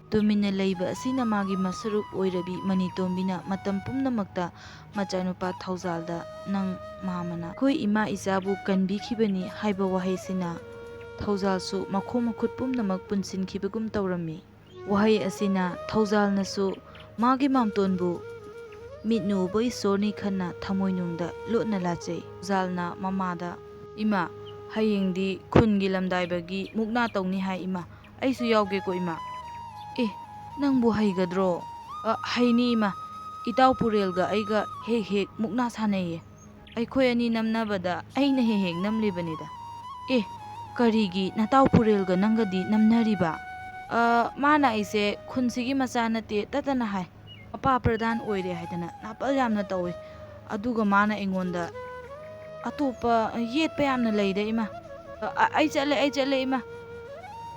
ꯇꯨꯃꯤꯟꯅ ꯂꯩꯕ ꯑꯁꯤꯅ ꯃꯥꯒꯤ ꯃꯁꯔꯨꯛ ꯑꯣꯏꯔꯕꯤ ꯃꯅꯤꯇꯣꯝꯕꯤꯅ ꯃꯇꯝ ꯄꯨꯝꯅꯃꯛꯇ ꯃꯆꯥꯅꯨꯄꯥ ꯊꯧꯖꯥꯜꯗ, "ꯅꯪ ꯃꯥꯃꯅ ꯑꯩꯈꯣꯏ ꯏꯃꯥ ꯏꯆꯥꯕꯨ ꯀꯟꯕꯤꯈꯤꯕꯅꯤ" ꯍꯥꯏꯕ ꯋꯥꯍꯩꯁꯤꯅ ꯊꯧꯖꯥꯜꯁꯨ ꯃꯈꯣꯡ ꯃꯈꯨꯠ ꯄꯨꯝꯅꯃꯛ ꯄꯨꯟꯁꯤꯟꯈꯤꯕꯒꯨꯝ ꯇꯧꯔꯝꯃꯤ꯫ ꯋꯥꯍꯩ ꯑꯁꯤꯅ ꯊꯧꯖꯥꯜꯅꯁꯨ ꯃꯥꯒꯤ ꯃꯥꯝꯇꯣꯟꯕꯨ ꯃꯤꯠꯅ ꯎꯕ ꯏꯁꯣꯔꯅꯤ ꯈꯟꯅ ꯊꯃꯣꯏꯅꯨꯡꯗ ꯂꯣꯠꯅ ꯂꯥꯠꯆꯩ꯫ ꯊꯧꯖꯥꯜꯅ ꯃꯃꯥꯗ, "ꯏꯃꯥ, ꯍꯌꯦꯡꯗꯤ ꯈꯨꯟꯒꯤ ꯂꯝꯗꯥꯏꯕꯒꯤ ꯃꯨꯛꯅꯥ ꯇꯧꯅꯤ ꯍꯥꯏ ꯏꯃꯥ, ꯑꯩꯁꯨ ꯌꯥꯎꯒꯦꯀꯣ ꯏꯃꯥ?" "ꯑꯦ, ꯅꯪꯕꯨ ꯍꯩꯒꯗ꯭ꯔꯣ?" "ꯑ, ꯍꯩꯅꯤ ꯏꯃꯥ, ꯏꯇꯥꯎ ꯄꯨꯔꯦꯜꯒ ꯑꯩꯒ ꯍꯦꯛ ꯍꯦꯛ ꯃꯨꯛꯅꯥ ꯁꯥꯟꯅꯩꯌꯦ꯫ ꯑꯩꯈꯣꯏ ꯑꯅꯤ ꯅꯝꯅꯕꯗ ꯑꯩꯅ ꯍꯦꯛ ꯍꯦꯛ ꯅꯝꯂꯤꯕꯅꯤꯗ꯫" "ꯑꯦ, ꯀꯔꯤꯒꯤ ꯅꯇꯥꯎ ꯄꯨꯔꯦꯜꯒ ꯅꯪꯒꯗꯤ ꯅꯝꯅꯔꯤꯕ?" "ꯑ, ꯃꯥꯅ ꯑꯩꯁꯦ ꯈꯨꯟꯁꯤꯒꯤ ꯃꯆꯥ ꯅꯠꯇꯦ ꯇꯠꯇꯅ ꯍꯥꯏ, ꯃꯄꯥ ꯄ꯭ꯔꯙꯥꯟ ꯑꯣꯏꯔꯦ ꯍꯥꯏꯗꯅ ꯅꯥꯄꯜ ꯌꯥꯝꯅ ꯇꯧꯏ꯫ ꯑꯗꯨꯒ ꯃꯥꯅ ꯑꯩꯉꯣꯟꯗ ꯑꯇꯣꯞꯄ ꯌꯦꯠꯄ ꯌꯥꯝꯅ ꯂꯩꯗ ꯏꯃꯥ꯫ ꯑ, ꯑ, ꯑꯩ ꯆꯠꯂꯦ, ꯑꯩ ꯆꯠꯂꯦ ꯏꯃꯥ꯫"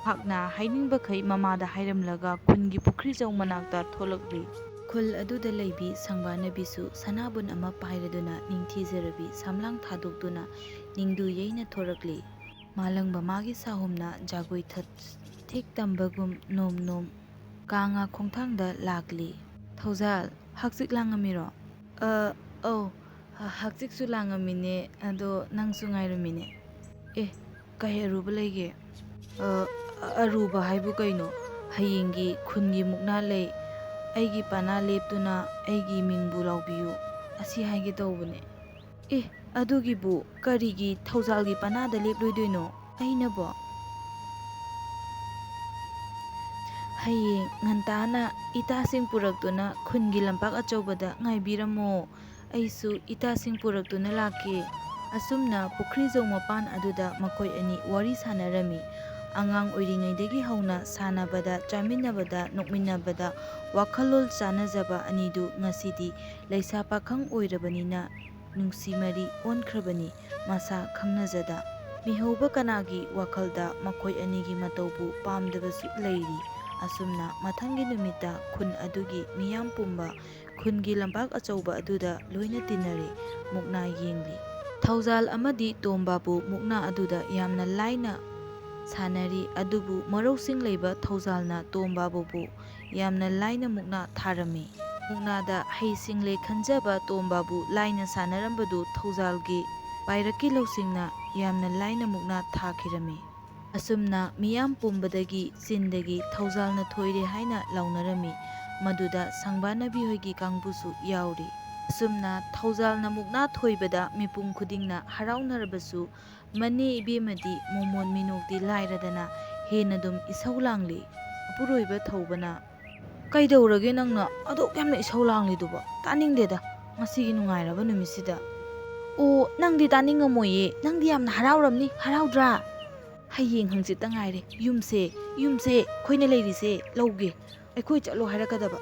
ꯃꯍꯥꯛꯅ ꯍꯥꯏꯅꯤꯡꯕꯈꯩ ꯃꯃꯥꯗ ꯍꯥꯏꯔꯝꯂꯒ ꯈꯨꯟꯒꯤ ꯄꯨꯈ꯭ꯔꯤꯖꯧ ꯃꯅꯥꯛꯇ ꯊꯣꯛꯂꯛꯂꯤ꯫ ꯈꯨꯜ ꯑꯗꯨꯗ ꯂꯩꯕꯤ ꯁꯪꯕꯥꯅꯕꯤꯁꯨ ꯁꯅꯥꯕꯨꯟ ꯑꯃ ꯄꯥꯏꯔꯗꯨꯅ ꯅꯤꯡꯊꯤꯖꯔꯕꯤ ꯁꯝꯂꯥꯡ ꯊꯥꯗꯣꯛꯇꯨꯅ ꯅꯤꯡꯗꯨ ꯌꯩꯅ ꯊꯣꯔꯛꯂꯤ꯫ ꯃꯥꯂꯪꯕ ꯃꯥꯒꯤ ꯁꯥꯍꯨꯝꯅ ꯖꯒꯣꯏ ꯊꯠ ꯊꯦꯛ ꯇꯝꯕꯒꯨꯝ ꯅꯣꯝ ꯅꯣꯝ ꯀꯥꯡꯉꯥ ꯈꯣꯡꯊꯥꯡꯗ ꯂꯥꯛꯂꯤ꯫ "ꯊꯧꯖꯥꯜ, ꯍꯛꯆꯤꯛ ꯂꯥꯡꯉꯝꯃꯤꯔꯣ?" "ꯑ, ꯑꯧ, ꯍ-, ꯍꯛꯆꯤꯛꯁꯨ ꯂꯥꯡꯉꯝꯃꯤꯅꯦ, ꯑꯗꯣ ꯅꯪꯁꯨ ꯉꯥꯏꯔꯝꯃꯤꯅꯦ꯫" "ꯑꯦ, ꯀꯩ ꯑꯔꯨꯕ ꯂꯩꯒꯦ?" "ꯑ, ꯑꯔꯨꯕ ꯍꯥꯏꯕꯨ ꯀꯩꯅꯣ? ꯍꯌꯦꯡꯒꯤ ꯈꯨꯟꯒꯤ ꯃꯨꯛꯅꯥ ꯂꯩ, ꯑꯩꯒꯤ ꯄꯅꯥ ꯂꯦꯞꯇꯨꯅ ꯑꯩꯒꯤ ꯃꯤꯡꯕꯨ ꯂꯥꯎꯕꯤꯌꯨ, ꯑꯁꯤ ꯍꯥꯏꯒꯦ ꯇꯧꯕꯅꯦ꯫" "ꯑꯦ, ꯑꯗꯨꯒꯤꯕꯨ ꯀꯔꯤꯒꯤ ꯊꯧꯖꯥꯜꯒꯤ ꯄꯅꯥꯗ ꯂꯦꯞꯂꯣꯏꯗꯣꯏꯅꯣ? ꯑꯩꯅꯕꯣ?" "ꯍꯌꯦꯡ ꯉꯟꯇꯥꯅ ꯏꯇꯥꯁꯤꯡ ꯄꯨꯔꯛꯇꯨꯅ ꯈꯨꯟꯒꯤ ꯂꯝꯄꯥꯛ ꯑꯆꯧꯕꯗ ꯉꯥꯏꯕꯤꯔꯝꯃꯣ꯫ ꯑꯩꯁꯨ ꯏꯇꯥꯁꯤꯡ ꯄꯨꯔꯛꯇꯨꯅ ꯂꯥꯛꯀꯦ꯫" ꯑꯁꯨꯝꯅ ꯄꯨꯈ꯭ꯔꯤꯖꯧ ꯃꯄꯥꯟ ꯑꯗꯨꯗ ꯃꯈꯣꯏ ꯑꯅꯤ ꯋꯥꯔꯤ ꯁꯥꯟꯅꯔꯝꯃꯤ꯫ ꯑꯉꯥꯡ ꯑꯣꯏꯔꯤꯉꯩꯗꯒꯤ ꯍꯧꯅ ꯁꯥꯟꯅꯕꯗ, ꯆꯥꯃꯤꯟꯅꯕꯗ, ꯅꯣꯛꯃꯤꯟꯅꯕꯗ ꯋꯥꯈꯜꯂꯣꯟ ꯆꯥꯟꯅꯖꯕ ꯑꯅꯤꯗꯨ ꯉꯁꯤꯗꯤ ꯂꯩꯁꯥ ꯄꯥꯈꯪ ꯑꯣꯏꯔꯕꯅꯤꯅ ꯅꯨꯡꯁꯤ ꯃꯔꯤ ꯑꯣꯟꯈ꯭ꯔꯕꯅꯤ, ꯃꯁꯥ ꯈꯪꯅꯖꯗ꯫ ꯃꯤꯍꯧꯕ ꯀꯅꯥꯒꯤ ꯋꯥꯈꯜꯗ ꯃꯈꯣꯏ ꯑꯅꯤꯒꯤ ꯃꯇꯧꯕꯨ ꯄꯥꯝꯗꯕꯁꯨ ꯂꯩꯔꯤ꯫ ꯑꯁꯨꯝꯅ ꯃꯊꯪꯒꯤ ꯅꯨꯃꯤꯠꯇ ꯈꯨꯟ ꯑꯗꯨꯒꯤ ꯃꯤꯌꯥꯝ ꯄꯨꯝꯕ ꯈꯨꯟꯒꯤ ꯂꯝꯄꯥꯛ ꯑꯆꯧꯕ ꯑꯗꯨꯗ ꯂꯣꯏꯅ ꯇꯤꯟꯅꯔꯦ, ꯃꯨꯛꯅꯥ ꯌꯦꯡꯂꯤ꯫ ꯊꯧꯖꯥꯜ ꯑꯃꯗꯤ ꯇꯣꯝꯕꯥꯕꯨ ꯃꯨꯛꯅꯥ ꯑꯗꯨꯗ ꯌꯥꯝꯅ ꯂꯥꯏꯅ ꯁꯥꯟꯅꯔꯤ, ꯑꯗꯨꯕꯨ ꯃꯔꯧꯁꯤꯡ ꯂꯩꯕ ꯊꯧꯖꯥꯜꯅ ꯇꯣꯝꯕꯥꯕꯨꯕꯨ ꯌꯥꯝꯅ ꯂꯥꯏꯅ ꯃꯨꯛꯅꯥ ꯊꯥꯔꯝꯃꯤ꯫ ꯃꯨꯛꯅꯥꯗ ꯍꯩꯁꯤꯡꯂꯦ ꯈꯟꯖꯕ ꯇꯣꯝꯕꯥꯕꯨ ꯂꯥꯏꯅ ꯁꯥꯟꯅꯔꯝꯕꯗꯨ ꯊꯧꯖꯥꯜꯒꯤ ꯄꯥꯏꯔꯛꯀꯤ ꯂꯧꯁꯤꯡꯅ ꯌꯥꯝꯅ ꯂꯥꯏꯅ ꯃꯨꯛꯅꯥ ꯊꯥꯈꯤꯔꯝꯃꯤ꯫ ꯑꯁꯨꯝꯅ ꯃꯤꯌꯥꯝ ꯄꯨꯝꯕꯗꯒꯤ ꯆꯤꯟꯗꯒꯤ ꯊꯧꯖꯥꯜꯅ ꯊꯣꯏꯔꯦ ꯍꯥꯏꯅ ꯂꯥꯎꯅꯔꯝꯃꯤ꯫ ꯃꯗꯨꯗ ꯁꯪꯕꯥꯅꯕꯤ ꯍꯣꯏꯒꯤ ꯀꯥꯡꯕꯨꯁꯨ ꯌꯥꯎꯔꯤ꯫ ꯑꯁꯨꯝꯅ ꯊꯧꯖꯥꯜꯅ ꯃꯨꯛꯅꯥ ꯊꯣꯏꯕꯗ ꯃꯤꯄꯨꯝ ꯈꯨꯗꯤꯡꯅ ꯍꯔꯥꯎꯅꯔꯕꯁꯨ, ꯃꯅꯦ ꯏꯕꯦꯝꯃꯗꯤ ꯃꯣꯃꯣꯟ ꯃꯤꯅꯣꯛꯇꯤ ꯂꯥꯏꯔꯗꯅ ꯍꯦꯟꯅ ꯑꯗꯨꯝ ꯏꯁꯧ ꯂꯥꯡꯂꯤ꯫ ꯃꯄꯨꯔꯣꯏꯕ ꯊꯧꯕꯅ, "ꯀꯩꯗꯧꯔꯒꯦ ꯅꯪꯅ ꯑꯗꯨꯛ ꯌꯥꯝꯅ ꯏꯁꯧ ꯂꯥꯡꯂꯤꯗꯨꯕꯣ? ꯇꯥꯅꯤꯡꯗꯦꯗ, ꯉꯁꯤꯒꯤ ꯅꯨꯡꯉꯥꯏꯔꯕ ꯅꯨꯃꯤꯠꯁꯤꯗ꯫ ꯑꯣ, ꯅꯪꯗꯤ ꯇꯥꯅꯤꯡꯉꯝꯃꯣꯏꯌꯦ, ꯅꯪꯗꯤ ꯌꯥꯝꯅ ꯍꯔꯥꯎꯔꯝꯅꯤ, ꯍꯔꯥꯎꯗ꯭ꯔꯥ? ꯍꯌꯦꯡ ꯍꯪꯆꯤꯠꯇ ꯉꯥꯏꯔꯦ ꯌꯨꯝꯁꯦ, ꯌꯨꯝꯁꯦ ꯑꯩꯈꯣꯏꯅ ꯂꯩꯔꯤꯁꯦ ꯂꯧꯒꯦ, ꯑꯩꯈꯣꯏ ꯆꯠꯂꯣ ꯍꯥꯏꯔꯛꯀꯗꯕ"꯫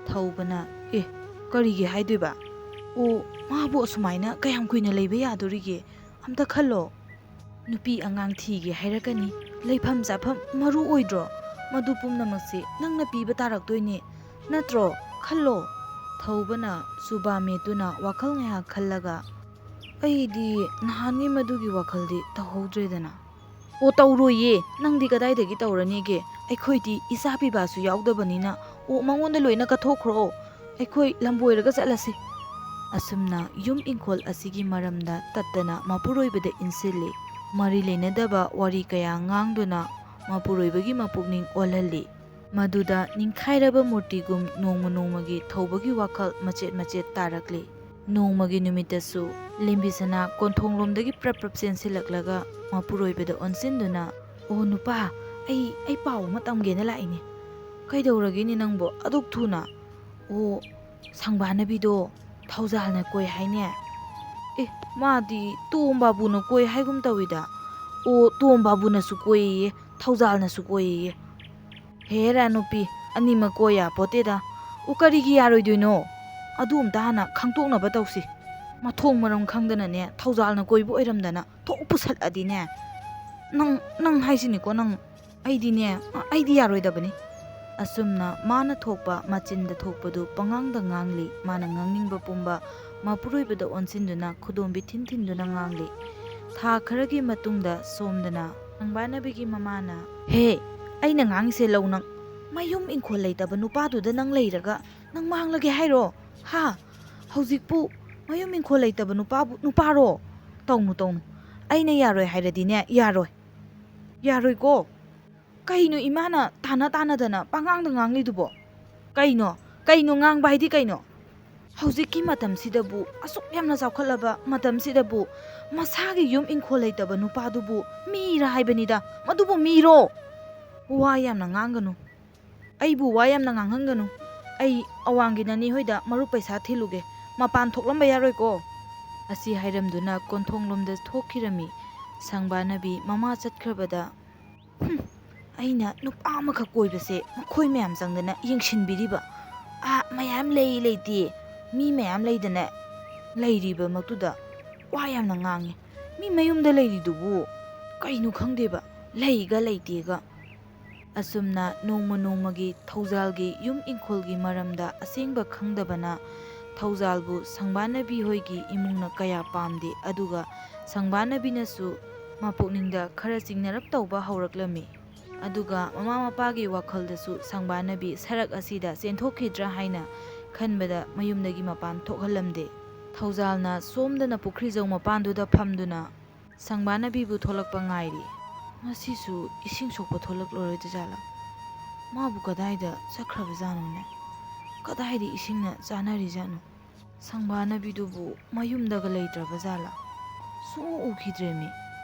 ꯊꯧꯕꯅ, "ꯑꯦ, ꯀꯔꯤꯒꯤ ꯍꯥꯏꯗꯣꯏꯕ? ꯑꯣ, ꯃꯥꯕꯨ ꯑꯁꯨꯃꯥꯏꯅ ꯀꯌꯥꯝ ꯀꯨꯏꯅ ꯂꯩꯕ ꯌꯥꯗꯣꯔꯤꯒꯦ? ꯑꯝꯇ ꯈꯜꯂꯣ꯫ ꯅꯨꯄꯤ ꯑꯉꯥꯡ ꯊꯤꯒꯦ ꯍꯥꯏꯔꯛꯀꯅꯤ, ꯂꯩꯐꯝ ꯆꯥꯐꯝ ꯃꯔꯨ ꯑꯣꯏꯗ꯭ꯔꯣ? ꯃꯗꯨ ꯄꯨꯝꯅꯃꯛꯁꯦ ꯅꯪꯅ ꯄꯤꯕ ꯇꯥꯔꯛꯇꯣꯏꯅꯦ, ꯅꯠꯇ꯭ꯔꯣ? ꯈꯜꯂꯣ"꯫ ꯊꯧꯕꯅ ꯆꯨꯕꯥ ꯃꯦꯠꯇꯨꯅ ꯋꯥꯈꯜ ꯉꯥꯏꯍꯥꯛ ꯈꯜꯂꯒ, "ꯑꯩꯗꯤ ꯅꯍꯥꯟꯒꯤ ꯃꯗꯨꯒꯤ ꯋꯥꯈꯜꯗꯤ ꯇꯧꯍꯧꯗ꯭ꯔꯦꯗꯅ"꯫ "ꯑꯣ, ꯇꯧꯔꯣꯏꯌꯦ, ꯅꯪꯗꯤ ꯀꯗꯥꯏꯗꯒꯤ ꯇꯧꯔꯅꯤꯒꯦ? ꯑꯩꯈꯣꯏꯗꯤ ꯏꯆꯥ ꯄꯤꯕꯥꯁꯨ ꯌꯥꯎꯗꯕꯅꯤꯅ꯫ ꯑꯣ, ꯃꯉꯣꯟꯗ ꯂꯣꯏꯅ ꯀꯠꯊꯣꯛꯈ꯭ꯔꯣ, ꯑꯩꯈꯣꯏ ꯂꯝꯕꯣꯏꯔꯒ ꯆꯠꯂꯁꯤ"꯫ ꯑꯁꯨꯝꯅ ꯌꯨꯝ ꯏꯪꯈꯣꯜ ꯑꯁꯤꯒꯤ ꯃꯔꯝꯗ ꯇꯠꯇꯅ ꯃꯄꯨꯔꯣꯏꯕꯗ ꯏꯟꯁꯤꯜꯂꯤ꯫ ꯃꯔꯤ ꯂꯩꯅꯗꯕ ꯋꯥꯔꯤ ꯀꯌꯥ ꯉꯥꯡꯗꯨꯅ ꯃꯄꯨꯔꯣꯏꯕꯒꯤ ꯃꯄꯨꯛꯅꯤꯡ ꯑꯣꯜꯍꯜꯂꯤ꯫ ꯃꯗꯨꯗ ꯅꯤꯡꯈꯥꯏꯔꯕ ꯃꯨꯔꯇꯤꯒꯨꯝ ꯅꯣꯡꯃ ꯅꯣꯡꯃꯒꯤ ꯊꯧꯕꯒꯤ ꯋꯥꯈꯜ ꯃꯆꯦꯠ ꯃꯆꯦꯠ ꯇꯥꯔꯛꯂꯤ꯫ ꯅꯣꯡꯃꯒꯤ ꯅꯨꯃꯤꯠꯇꯁꯨ ꯂꯦꯝꯕꯤꯁꯅꯥ ꯀꯣꯟꯊꯣꯡꯂꯣꯝꯗꯒꯤ ꯄ꯭ꯔꯞ ꯄ꯭ꯔꯞ ꯆꯦꯟꯁꯤꯜꯂꯛꯂꯒ ꯃꯄꯨꯔꯣꯏꯕꯗ ꯑꯣꯟꯁꯤꯟꯗꯨꯅ, "ꯑꯣ ꯅꯨꯄꯥ, ꯑꯩ, ꯑꯩ ꯄꯥꯎ ꯑꯃ ꯇꯝꯒꯦꯅ ꯂꯥꯛꯏꯅꯦ"꯫ "ꯀꯩꯗꯧꯔꯒꯦꯅꯦ ꯅꯪꯕꯣ ꯑꯗꯨꯛ ꯊꯨꯅ?" "ꯑꯣ, ꯁꯪꯕꯥꯅꯕꯤꯗꯣ ꯊꯧꯖꯥꯜꯅ ꯀꯣꯏ ꯍꯥꯏꯅꯦ"꯫ "ꯑꯦ, ꯃꯥꯗꯤ ꯇꯣꯝꯕꯥꯕꯨꯅ ꯀꯣꯏ ꯍꯥꯏꯒꯨꯝ ꯇꯧꯏꯗ"꯫ ꯑꯣ, ꯇꯣꯝꯕꯥꯕꯨꯅꯁꯨ ꯀꯣꯏꯌꯦ, ꯊꯧꯖꯥꯜꯅꯁꯨ ꯀꯣꯏꯌꯦ꯫ ꯍꯦꯔꯥ ꯅꯨꯄꯤ, ꯑꯅꯤꯃꯛ ꯀꯣꯏ ꯌꯥꯄꯣꯠꯇꯦꯗ꯫ ꯑꯣ, ꯀꯔꯤꯒꯤ ꯌꯥꯔꯣꯏꯗꯣꯏꯅꯣ? ꯑꯗꯨ ꯑꯝꯇ ꯍꯥꯟꯅ ꯈꯪꯗꯣꯛꯅꯕ ꯇꯧꯁꯤ꯫ ꯃꯊꯣꯡ ꯃꯔꯝ ꯈꯪꯗꯅꯅꯦ, ꯊꯧꯖꯥꯜꯅ ꯀꯣꯏꯕ ꯑꯣꯏꯔꯝꯗꯅ ꯊꯣꯛ ꯄꯨꯁꯜꯂꯛꯑꯗꯤꯅꯦ, ꯅꯪ, ꯅꯪ ꯍꯥꯏꯁꯤꯅꯤꯀꯣ, ꯅꯪ, ꯑꯩꯗꯤꯅꯦ, ꯑꯩꯗꯤ ꯌꯥꯔꯣꯏꯗꯕꯅꯤ꯫ ꯑꯁꯨꯝꯅ ꯃꯥꯅ ꯊꯣꯛꯄ, ꯃꯆꯤꯟꯗ ꯊꯣꯛꯄꯗꯨ ꯄꯉꯥꯡꯗ ꯉꯥꯡꯂꯤ꯫ ꯃꯥꯅ ꯉꯥꯡꯅꯤꯡꯕ ꯄꯨꯝꯕ ꯃꯄꯨꯔꯣꯏꯕꯗ ꯑꯣꯟꯁꯤꯟꯗꯨꯅ ꯈꯨꯗꯣꯝꯕꯤ ꯊꯤꯟ ꯊꯤꯟꯗꯨꯅ ꯉꯥꯡꯂꯤ꯫ ꯊꯥ ꯈꯔꯒꯤ ꯃꯇꯨꯡꯗ ꯁꯣꯝꯗꯅ ꯁꯪꯕꯥꯅꯕꯤꯒꯤ ꯃꯃꯥꯅ, "ꯍꯦ, ꯑꯩꯅ ꯉꯥꯡꯉꯤꯁꯦ ꯂꯧ ꯅꯪ꯫ ꯃꯌꯨꯝ ꯏꯪꯈꯣꯜ ꯂꯩꯇꯕ ꯅꯨꯄꯥꯗꯨꯗ ꯅꯪ ꯂꯩꯔꯒ ꯅꯪ ꯃꯥꯡꯂꯒꯦ ꯍꯥꯏꯔꯣ? ꯍꯥ? ꯍꯧꯖꯤꯛꯄꯨ ꯃꯌꯨꯝ ꯏꯪꯈꯣꯜ ꯂꯩꯇꯕ ꯅꯨꯄꯥꯕꯨ, ꯅꯨꯄꯥꯔꯣ? ꯇꯧꯅꯨ, ꯇꯧꯅꯨ꯫ ꯑꯩꯅ ꯌꯥꯔꯣꯏ ꯍꯥꯏꯔꯗꯤꯅꯦ, ꯌꯥꯔꯣꯏ꯫ ꯌꯥꯔꯣꯏꯀꯣ?" ꯀꯩꯅꯣ ꯏꯃꯥꯅ ꯇꯥꯅ ꯇꯥꯅꯗꯅ ꯄꯉꯥꯡꯗ ꯉꯥꯡꯂꯤꯗꯨꯕꯣ? ꯀꯩꯅꯣ? ꯀꯩꯅꯣ ꯉꯥꯡꯕ ꯍꯥꯏꯗꯤ ꯀꯩꯅꯣ? ꯍꯧꯖꯤꯛꯀꯤ ꯃꯇꯝꯁꯤꯗꯕꯨ, ꯑꯁꯨꯛ ꯌꯥꯝꯅ ꯆꯥꯎꯈꯠꯂꯕ ꯃꯇꯝꯁꯤꯗꯕꯨ, ꯃꯁꯥꯒꯤ ꯌꯨꯝ ꯏꯪꯈꯣꯜ ꯂꯩꯇꯕ ꯅꯨꯄꯥꯗꯨꯕꯨ ꯃꯤꯔ ꯍꯥꯏꯕꯅꯤꯗ? ꯃꯗꯨꯕꯨ ꯃꯤꯔꯣ? ꯋꯥ ꯌꯥꯝꯅ ꯉꯥꯡꯒꯅꯨ꯫ ꯑꯩꯕꯨ ꯋꯥ ꯌꯥꯝꯅ ꯉꯥꯡꯍꯟꯒꯅꯨ꯫ ꯑꯩ ꯑꯋꯥꯡꯒꯤ ꯅꯅꯦ ꯍꯣꯏꯗ ꯃꯔꯨꯞ ꯄꯩꯁꯥ ꯊꯤꯜꯂꯨꯒꯦ꯫ ꯃꯄꯥꯟ ꯊꯣꯛꯂꯝꯕ ꯌꯥꯔꯣꯏꯀꯣ꯫ ꯑꯁꯤ ꯍꯥꯏꯔꯝꯗꯨꯅ ꯀꯣꯟꯊꯣꯡꯂꯣꯝꯗ ꯊꯣꯛꯈꯤꯔꯝꯃꯤ꯫ ꯁꯪꯕꯥꯅꯕꯤ ꯃꯃꯥ ꯆꯠꯈ꯭ꯔꯕꯗ, "ꯍꯨꯝ, ꯑꯩꯅ ꯅꯨꯄꯥ ꯑꯃꯈꯛ ꯀꯣꯏꯕꯁꯦ ꯃꯈꯣꯏ ꯃꯌꯥꯝ ꯆꯪꯗꯅ ꯌꯦꯡꯁꯤꯟꯕꯤꯔꯤꯕ꯫ ꯑꯥ, ꯃꯌꯥꯝ ꯂꯩ ꯂꯩꯇꯦ, ꯃꯤ ꯃꯌꯥꯝ ꯂꯩꯗꯅ ꯂꯩꯔꯤꯕꯃꯛꯇꯨꯗ ꯋꯥ ꯌꯥꯝꯅ ꯉꯥꯡꯉꯤ꯫ ꯃꯤ ꯃꯌꯨꯝꯗ ꯂꯩꯔꯤꯗꯨꯕꯨ ꯀꯩꯅꯣ ꯈꯪꯗꯦꯕ, ꯂꯩꯒ ꯂꯩꯇꯦꯒ꯫" ꯑꯁꯨꯝꯅ ꯅꯣꯡꯃ ꯅꯣꯡꯃꯒꯤ ꯊꯧꯖꯥꯜꯒꯤ ꯌꯨꯝ ꯏꯪꯈꯣꯜꯒꯤ ꯃꯔꯝꯗ ꯑꯁꯦꯡꯕ ꯈꯪꯗꯕꯅ ꯊꯧꯖꯥꯜꯕꯨ ꯁꯪꯕꯥꯅꯕꯤ ꯍꯣꯏꯒꯤ ꯏꯃꯨꯡꯅ ꯀꯌꯥ ꯄꯥꯝꯗꯦ, ꯑꯗꯨꯒ ꯁꯪꯕꯥꯅꯕꯤꯅꯁꯨ ꯃꯄꯨꯛꯅꯤꯡꯗ ꯈꯔ ꯆꯤꯡꯅꯔꯞ ꯇꯧꯕ ꯍꯧꯔꯛꯂꯝꯃꯤ꯫ ꯑꯗꯨꯒ ꯃꯃꯥ ꯃꯄꯥꯒꯤ ꯋꯥꯈꯜꯗꯁꯨ ꯁꯪꯕꯥꯅꯕꯤ ꯁꯔꯛ ꯑꯁꯤꯗ ꯆꯦꯟꯊꯣꯛꯈꯤꯗ꯭ꯔꯥ ꯍꯥꯏꯅ ꯈꯟꯕꯗ ꯃꯌꯨꯝꯗꯒꯤ ꯃꯄꯥꯟ ꯊꯣꯛꯍꯜꯂꯝꯗꯦ꯫ ꯊꯧꯖꯥꯜꯅ ꯁꯣꯝꯗꯅ ꯄꯨꯈ꯭ꯔꯤꯖꯧ ꯃꯄꯥꯟꯗꯨꯗ ꯐꯝꯗꯨꯅ ꯁꯪꯕꯥꯅꯕꯤꯕꯨ ꯊꯣꯛꯂꯛꯄ ꯉꯥꯏꯔꯤ꯫ ꯉꯁꯤꯁꯨ ꯏꯁꯤꯡ ꯁꯣꯛꯄ ꯊꯣꯛꯂꯛꯂꯔꯣꯏꯗ ꯖꯥꯠꯂꯥ? ꯃꯥꯕꯨ ꯀꯗꯥꯏꯗ ꯆꯠꯈ꯭ꯔꯕꯖꯥꯠꯅꯣꯅꯦ? ꯀꯗꯥꯏꯗ ꯏꯁꯤꯡꯅ ꯆꯥꯅꯔꯤꯖꯥꯠꯅꯣ? ꯁꯪꯕꯥꯅꯕꯤꯗꯨꯕꯨ ꯃꯌꯨꯝꯗꯒ ꯂꯩꯇ꯭ꯔꯕ ꯖꯥꯠꯂꯥ? ꯁꯨꯡꯎ ꯎꯈꯤꯗ꯭ꯔꯦꯃꯤ꯫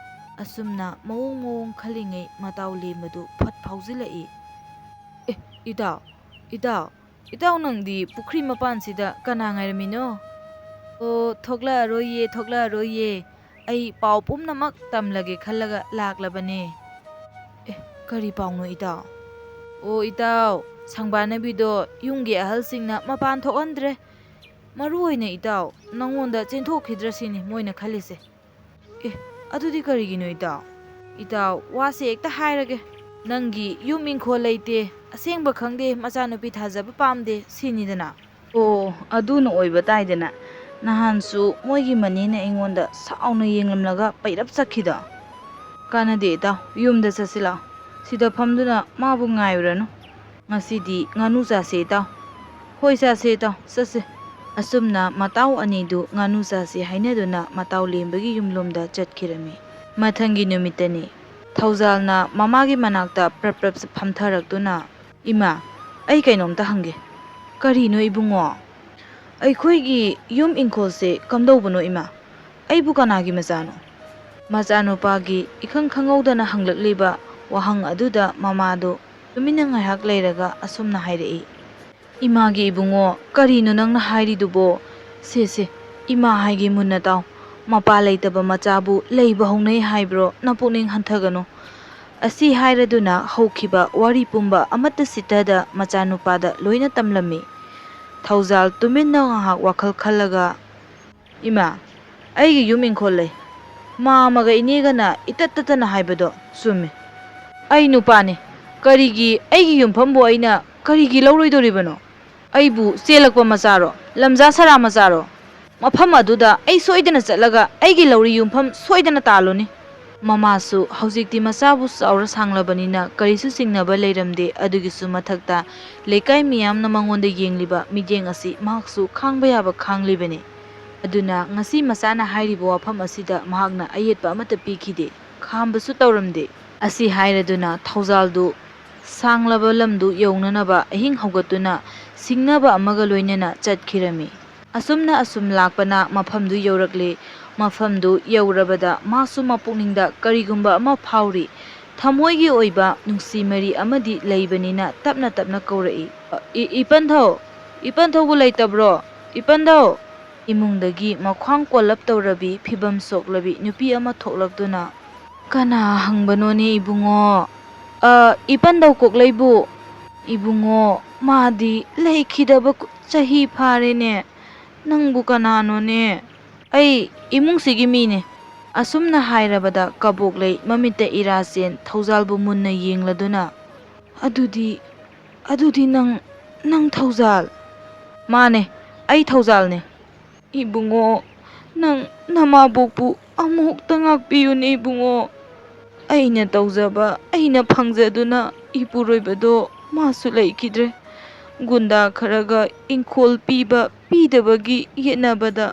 ꯑꯁꯨꯝꯅ ꯃꯑꯣꯡ ꯃꯑꯣꯡ ꯈꯜꯂꯤꯉꯩ ꯃꯇꯥꯎ ꯂꯦꯝꯕꯗꯨ ꯐꯠ ꯐꯥꯎꯖꯤꯜꯂꯛꯏ꯫ "ꯑꯦ, ꯏꯇꯥꯎ, ꯏꯇꯥꯎ, ꯏꯇꯥꯎ ꯅꯪꯗꯤ ꯄꯨꯈ꯭ꯔꯤ ꯃꯄꯥꯟꯁꯤꯗ ꯀꯅꯥ ꯉꯥꯏꯔꯝꯃꯤꯅꯣ?" "ꯑꯣ, ꯊꯣꯛꯂꯛꯑꯔꯣꯏꯌꯦ, ꯊꯣꯛꯂꯛꯑꯔꯣꯏꯌꯦ꯫ ꯑꯩ ꯄꯥꯎ ꯄꯨꯝꯅꯃꯛ ꯇꯝꯂꯒꯦ ꯈꯜꯂꯒ ꯂꯥꯛꯂꯕꯅꯦ꯫ ꯑꯦ, ꯀꯔꯤ ꯄꯥꯎꯅꯣ ꯏꯇꯥꯎ? ꯑꯣ ꯏꯇꯥꯎ, ꯁꯪꯕꯥꯅꯕꯤꯗꯣ ꯌꯨꯝꯒꯤ ꯑꯍꯜꯁꯤꯡꯅ ꯃꯄꯥꯟ ꯊꯣꯛꯍꯟꯗ꯭ꯔꯦ꯫ ꯃꯔꯨ ꯑꯣꯏꯅ ꯏꯇꯥꯎ, ꯅꯪꯉꯣꯟꯗ ꯆꯦꯟꯊꯣꯛꯈꯤꯗ꯭ꯔꯁꯤꯅꯤ ꯃꯣꯏꯅ ꯈꯜꯂꯤꯁꯦ꯫ ꯑꯦ, ꯑꯗꯨꯗꯤ ꯀꯔꯤꯒꯤꯅꯣ ꯏꯇꯥꯎ? ꯏꯇꯥꯎ, ꯋꯥꯁꯦ ꯍꯦꯛꯇ ꯍꯥꯏꯔꯒꯦ꯫ ꯅꯪꯒꯤ ꯌꯨꯝ ꯏꯪꯈꯣꯜ ꯂꯩꯇꯦ, ꯑꯁꯦꯡꯕ ꯈꯪꯗꯦ, ꯃꯆꯥꯅꯨꯄꯤ ꯊꯥꯖꯕ ꯄꯥꯝꯗꯦ ꯁꯤꯅꯤꯗꯅ꯫ ꯑꯣ, ꯑꯗꯨꯅ ꯑꯣꯏꯕ ꯇꯥꯏꯗꯅ꯫ ꯅꯍꯥꯟꯁꯨ ꯃꯣꯏꯒꯤ ꯃꯅꯦꯅ ꯑꯩꯉꯣꯟꯗ ꯁꯥꯎꯅ ꯌꯦꯡꯂꯝꯂꯒ ꯄꯩꯔꯞ ꯆꯠꯈꯤꯗꯣ꯫ ꯀꯥꯟꯅꯗꯦ ꯏꯇꯥꯎ, ꯌꯨꯝꯗ ꯆꯠꯁꯤ ꯂꯥꯎ꯫ ꯁꯤꯗ ꯐꯝꯗꯨꯅ ꯃꯥꯕꯨ ꯉꯥꯏꯔꯨꯔꯅꯨ꯫ ꯉꯁꯤꯗꯤ ꯉꯥꯅꯨ ꯆꯥꯁꯦ ꯏꯇꯥꯎ꯫ ꯍꯣꯏ ꯆꯥꯁꯦ ꯏꯇꯥꯎ, ꯆꯠꯁꯦ꯫ ꯑꯁꯨꯝꯅ ꯃꯇꯥꯎ ꯑꯅꯤꯗꯨ ꯉꯥꯅꯨ ꯆꯥꯁꯦ ꯍꯥꯏꯅꯗꯨꯅ ꯃꯇꯥꯎ ꯂꯦꯝꯕꯒꯤ ꯌꯨꯝꯂꯣꯝꯗ ꯆꯠꯈꯤꯔꯝꯃꯤ꯫ ꯃꯊꯪꯒꯤ ꯅꯨꯃꯤꯠꯇꯅꯤ꯫ ꯊꯧꯖꯥꯜꯅ ꯃꯃꯥꯒꯤ ꯃꯅꯥꯛꯇ ꯄ꯭ꯔꯞ ꯄ꯭ꯔꯞ ꯐꯝꯊꯔꯛꯇꯨꯅ, "ꯏꯃꯥ, ꯑꯩ ꯀꯩꯅꯣꯝꯇ ꯍꯪꯒꯦ꯫" "ꯀꯔꯤꯅꯣ ꯏꯕꯨꯡꯉꯣ?" "ꯑꯩꯈꯣꯏꯒꯤ ꯌꯨꯝ ꯏꯪꯈꯣꯜꯁꯦ ꯀꯝꯗꯧꯕꯅꯣ ꯏꯃꯥ? ꯑꯩꯕꯨ ꯀꯅꯥꯒꯤ ꯃꯆꯥꯅꯣ?" ꯃꯆꯥꯅꯨꯄꯥꯒꯤ ꯏꯈꯪ ꯈꯪꯍꯧꯗꯅ ꯍꯪꯂꯛꯂꯤꯕ ꯋꯥꯍꯪ ꯑꯗꯨꯗ ꯃꯃꯥꯗꯨ ꯇꯨꯃꯤꯟꯅ ꯉꯥꯏꯍꯥꯛ ꯂꯩꯔꯒ ꯑꯁꯨꯝꯅ ꯍꯥꯏꯔꯛꯏ, "ꯏꯃꯥꯒꯤ ꯏꯕꯨꯡꯉꯣ, ꯀꯔꯤꯅꯣ ꯅꯪꯅ ꯍꯥꯏꯔꯤꯗꯨꯕꯣ? ꯁꯦ, ꯁꯦ, ꯏꯃꯥ ꯍꯥꯏꯒꯦ ꯃꯨꯟꯅ ꯇꯥꯎ꯫ ꯃꯄꯥ ꯂꯩꯇꯕ ꯃꯆꯥꯕꯨ ꯂꯩꯕ ꯍꯧꯅꯩ ꯍꯥꯏꯕ꯭ꯔꯣ? ꯅꯄꯨꯛꯅꯤꯡ ꯍꯟꯊꯒꯅꯨ꯫" ꯑꯁꯤ ꯍꯥꯏꯔꯗꯨꯅ ꯍꯧꯈꯤꯕ ꯋꯥꯔꯤ ꯄꯨꯝꯕ ꯑꯃꯠꯇ ꯆꯤꯠꯊꯗ ꯃꯆꯥꯅꯨꯄꯥꯗ ꯂꯣꯏꯅ ꯇꯝꯂꯝꯃꯤ꯫ ꯊꯧꯖꯥꯜ ꯇꯨꯃꯤꯟꯅ ꯉꯥꯏꯍꯥꯛ ꯋꯥꯈꯜ ꯈꯜꯂꯒ, "ꯏꯃꯥ, ꯑꯩꯒꯤ ꯌꯨꯝ ꯏꯪꯈꯣꯜ ꯂꯩ꯫ ꯃꯥꯃꯒ ꯏꯅꯦꯒꯅ ꯏꯇꯠ ꯇꯠꯇꯅ ꯍꯥꯏꯕꯗꯣ ꯆꯨꯝꯃꯤ꯫ ꯑꯩ ꯅꯨꯄꯥꯅꯤ, ꯀꯔꯤꯒꯤ ꯑꯩꯒꯤ ꯌꯨꯝꯐꯝꯕꯨ ꯑꯩꯅ ꯀꯔꯤꯒꯤ ꯂꯧꯔꯣꯏꯗꯣꯔꯤꯕꯅꯣ? ꯑꯩꯕꯨ ꯆꯦꯜꯂꯛꯄ ꯃꯆꯥꯔꯣ? ꯂꯝꯖꯥ ꯁꯔꯥ ꯃꯆꯥꯔꯣ? ꯃꯐꯝ ꯑꯗꯨꯗ ꯑꯩ ꯁꯣꯏꯗꯅ ꯆꯠꯂꯒ ꯑꯩꯒꯤ ꯂꯧꯔꯤ ꯌꯨꯝꯐꯝ ꯁꯣꯏꯗꯅ ꯇꯥꯜꯂꯨꯅꯤ꯫" ꯃꯃꯥꯁꯨ ꯍꯧꯖꯤꯛꯇꯤ ꯃꯆꯥꯕꯨ ꯆꯥꯎꯔ ꯁꯥꯡꯂꯕꯅꯤꯅ ꯀꯔꯤꯁꯨ ꯆꯤꯡꯅꯕ ꯂꯩꯔꯝꯗꯦ꯫ ꯑꯗꯨꯒꯤꯁꯨ ꯃꯊꯛꯇ ꯂꯩꯀꯥꯏ ꯃꯤꯌꯥꯝꯅ ꯃꯉꯣꯟꯗ ꯌꯦꯡꯂꯤꯕ ꯃꯤꯠꯌꯦꯡ ꯑꯁꯤ ꯃꯍꯥꯛꯁꯨ ꯈꯥꯡꯕ ꯌꯥꯕ ꯈꯥꯡꯂꯤꯕꯅꯤ꯫ ꯑꯗꯨꯅ ꯉꯁꯤ ꯃꯆꯥꯅ ꯍꯥꯏꯔꯤꯕ ꯋꯥꯐꯝ ꯑꯁꯤꯗ ꯃꯍꯥꯛꯅ ꯑꯌꯦꯠꯄ ꯑꯃꯠꯇ ꯄꯤꯈꯤꯗꯦ, ꯈꯥꯝꯕꯁꯨ ꯇꯧꯔꯝꯗꯦ꯫ ꯑꯁꯤ ꯍꯥꯏꯔꯗꯨꯅ ꯊꯧꯖꯥꯜꯗꯨ ꯁꯥꯡꯂꯕ ꯂꯝꯗꯨ ꯌꯧꯅꯅꯕ ꯑꯍꯤꯡ ꯍꯧꯒꯠꯇꯨꯅ ꯁꯤꯡꯅꯕ ꯑꯃꯒ ꯂꯣꯏꯅꯅ ꯆꯠꯈꯤꯔꯝꯃꯤ꯫ ꯑꯁꯨꯝꯅ ꯑꯁꯨꯝ ꯂꯥꯛꯄꯅ ꯃꯐꯝꯗꯨ ꯌꯧꯔꯛꯂꯦ꯫ ꯃꯐꯝꯗꯨ ꯌꯧꯔꯕꯗ ꯃꯥꯁꯨ ꯃꯄꯨꯛꯅꯤꯡꯗ ꯀꯔꯤꯒꯨꯝꯕ ꯑꯃ ꯐꯥꯎꯔꯤ꯫ ꯊꯃꯣꯏꯒꯤ ꯑꯣꯏꯕ ꯅꯨꯡꯁꯤ ꯃꯔꯤ ꯑꯃꯗꯤ ꯂꯩꯕꯅꯤꯅ ꯇꯞꯅ ꯇꯞꯅ ꯀꯧꯔꯛꯏ, "ꯏ-, ꯏꯄꯟꯊꯧ! ꯏꯄꯟꯊꯧꯕꯨ ꯂꯩꯇꯕ꯭ꯔꯣ? ꯏꯄꯟꯊꯧ!" ꯏꯃꯨꯡꯗꯒꯤ ꯃꯈ꯭ꯋꯥꯡ ꯀꯣꯜꯂꯞ ꯇꯧꯔꯕꯤ, ꯐꯤꯕꯝ ꯁꯣꯛꯂꯕꯤ ꯅꯨꯄꯤ ꯑꯃ ꯊꯣꯛꯂꯛꯇꯨꯅ, "ꯀꯅꯥ ꯍꯪꯕꯅꯣꯅꯦ ꯏꯕꯨꯡꯉꯣ?" "ꯑ, ꯏꯄꯟꯗꯧ ꯀꯣꯛꯂꯩꯕꯨ꯫" "ꯏꯕꯨꯡꯉꯣ, ꯃꯥꯗꯤ ꯂꯩꯈꯤꯗꯕ ꯀꯨ-, ꯆꯍꯤ ꯐꯥꯔꯦꯅꯦ꯫ ꯅꯪꯕꯨ ꯀꯅꯥꯅꯣꯅꯦ?" "ꯑꯩ ꯏꯃꯨꯡꯁꯤꯒꯤ ꯃꯤꯅꯦ꯫" ꯑꯁꯨꯝꯅ ꯍꯥꯏꯔꯕꯗ ꯀꯕꯣꯛꯂꯩ ꯃꯃꯤꯠꯇ ꯏꯔꯥ ꯆꯦꯟ ꯊꯧꯖꯥꯜꯕꯨ ꯃꯨꯟꯅ ꯌꯦꯡꯂꯗꯨꯅ, "ꯑꯗꯨꯗꯤ, ꯑꯗꯨꯗꯤ ꯅꯪ, ꯅꯪ ꯊꯧꯖꯥꯜ?" "ꯃꯥꯅꯦ, ꯑꯩ ꯊꯧꯖꯥꯜꯅꯦ꯫" "ꯏꯕꯨꯡꯉꯣ, ꯅꯪ ꯅꯃꯥꯕꯣꯛꯄꯨ ꯑꯃꯨꯛꯇ ꯉꯥꯛꯄꯤꯌꯨꯅꯦ ꯏꯕꯨꯡꯉꯣ꯫ ꯑꯩꯅ ꯇꯧꯖꯕ, ꯑꯩꯅ ꯐꯪꯖꯗꯨꯅ ꯏꯄꯨꯔꯣꯏꯕꯗꯣ ꯃꯥꯁꯨ ꯂꯩꯈꯤꯗ꯭ꯔꯦ꯫ ꯒꯨꯟꯗꯥ ꯈꯔꯒ ꯏꯪꯈꯣꯜ ꯄꯤꯕ ꯄꯤꯗꯕꯒꯤ ꯌꯦꯠꯅꯕꯗ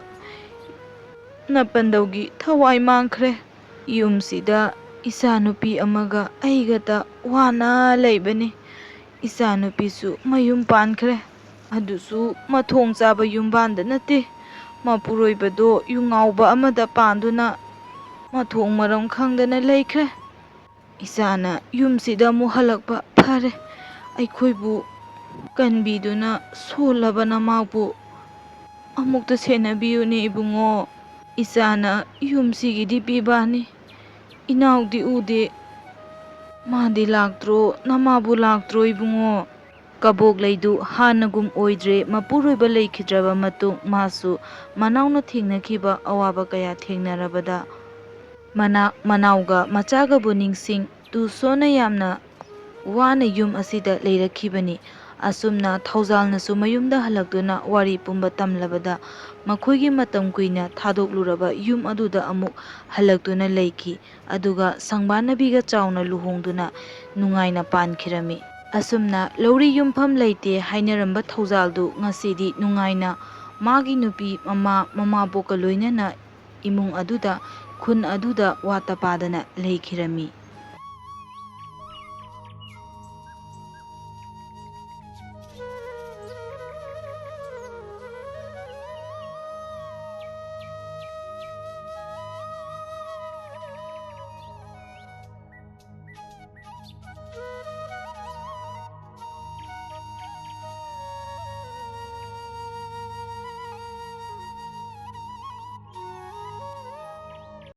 ꯅꯄꯟꯗꯧꯒꯤ ꯊꯋꯥꯏ ꯃꯥꯡꯈ꯭ꯔꯦ꯫ ꯌꯨꯝꯁꯤꯗ ꯏꯆꯥꯅꯨꯄꯤ ꯑꯃꯒ ꯑꯩꯒꯇ ꯋꯥꯅ ꯂꯩꯕꯅꯤ꯫ ꯏꯆꯥꯅꯨꯄꯤꯁꯨ ꯃꯌꯨꯝ ꯄꯥꯟꯈ꯭ꯔꯦ꯫ ꯑꯗꯨꯁꯨ ꯃꯊꯣꯡ ꯆꯥꯕ ꯌꯨꯝꯕꯥꯟꯗ ꯅꯠꯇꯦ, ꯃꯄꯨꯔꯣꯏꯕꯗꯣ ꯌꯨ ꯉꯥꯎꯕ ꯑꯃꯗ ꯄꯥꯟꯗꯨꯅ ꯃꯊꯣꯡ ꯃꯔꯝ ꯈꯪꯗꯅ ꯂꯩꯈ꯭ꯔꯦ꯫ ꯏꯆꯥꯅ ꯌꯨꯝꯁꯤꯗ ꯑꯃꯨꯛ ꯍꯜꯂꯛꯄ ꯐꯔꯦ꯫ ꯑꯩꯈꯣꯏꯕꯨ ꯀꯟꯕꯤꯗꯨꯅ ꯁꯣꯜꯂꯕ ꯅꯃꯥꯕꯨ ꯑꯃꯨꯛꯇ ꯁꯦꯟꯅꯕꯤꯌꯨꯅꯦ ꯏꯕꯨꯡꯉꯣ꯫ ꯏꯆꯥꯅ ꯌꯨꯝꯁꯤꯒꯤꯗꯤ ꯄꯤꯕꯥꯅꯤ꯫ ꯏꯅꯥꯎꯗꯤ ꯎꯗꯦ꯫ ꯃꯥꯗꯤ ꯂꯥꯛꯇ꯭ꯔꯣ? ꯅꯃꯥꯕꯨ ꯂꯥꯛꯇ꯭ꯔꯣ ꯏꯕꯨꯡꯉꯣ?" ꯀꯕꯣꯛꯂꯩꯗꯨ ꯍꯥꯟꯅꯒꯨꯝ ꯑꯣꯏꯗ꯭ꯔꯦ꯫ ꯃꯄꯨꯔꯣꯏꯕ ꯂꯩꯈꯤꯗ꯭ꯔꯕ ꯃꯇꯨꯡ ꯃꯥꯁꯨ ꯃꯅꯥꯎꯅ ꯊꯦꯡꯅꯈꯤꯕ ꯑꯋꯥꯕ ꯀꯌꯥ ꯊꯦꯡꯅꯔꯕꯗ ꯃꯅꯥ-, ꯃꯅꯥꯎꯒ ꯃꯆꯥꯒꯕꯨ ꯅꯤꯡꯁꯤꯡ ꯇꯨꯁꯣꯟꯅ ꯌꯥꯝꯅ ꯋꯥꯅ ꯌꯨꯝ ꯑꯁꯤꯗ ꯂꯩꯔꯛꯈꯤꯕꯅꯤ꯫ ꯑꯁꯨꯝꯅ ꯊꯧꯖꯥꯜꯅꯁꯨ ꯃꯌꯨꯝꯗ ꯍꯜꯂꯛꯇꯨꯅ ꯋꯥꯔꯤ ꯄꯨꯝꯕ ꯇꯝꯂꯕꯗ ꯃꯈꯣꯏꯒꯤ ꯃꯇꯝ ꯀꯨꯏꯅ ꯊꯥꯗꯣꯛꯂꯨꯔꯕ ꯌꯨꯝ ꯑꯗꯨꯗ ꯑꯃꯨꯛ ꯍꯜꯂꯛꯇꯨꯅ ꯂꯩꯈꯤ꯫ ꯑꯗꯨꯒ ꯁꯪꯕꯥꯟꯅꯕꯤꯒ ꯆꯥꯎꯅ ꯂꯨꯍꯣꯡꯗꯨꯅ ꯅꯨꯡꯉꯥꯏꯅ ꯄꯥꯟꯈꯤꯔꯝꯃꯤ꯫ ꯑꯁꯨꯝꯅ ꯂꯧꯔꯤ ꯌꯨꯝꯐꯝ ꯂꯩꯇꯦ ꯍꯥꯏꯅꯔꯝꯕ ꯊꯧꯖꯥꯜꯗꯨ ꯉꯁꯤꯗꯤ ꯅꯨꯡꯉꯥꯏꯅ ꯃꯥꯒꯤ ꯅꯨꯄꯤ, ꯃꯃꯥ, ꯃꯃꯥꯕꯣꯛꯀ ꯂꯣꯏꯅꯅ ꯏꯃꯨꯡ ꯑꯗꯨꯗ, ꯈꯨꯟ ꯑꯗꯨꯗ ꯋꯥꯠꯇ ꯄꯥꯗꯅ ꯂꯩꯈꯤꯔꯝꯃꯤ꯫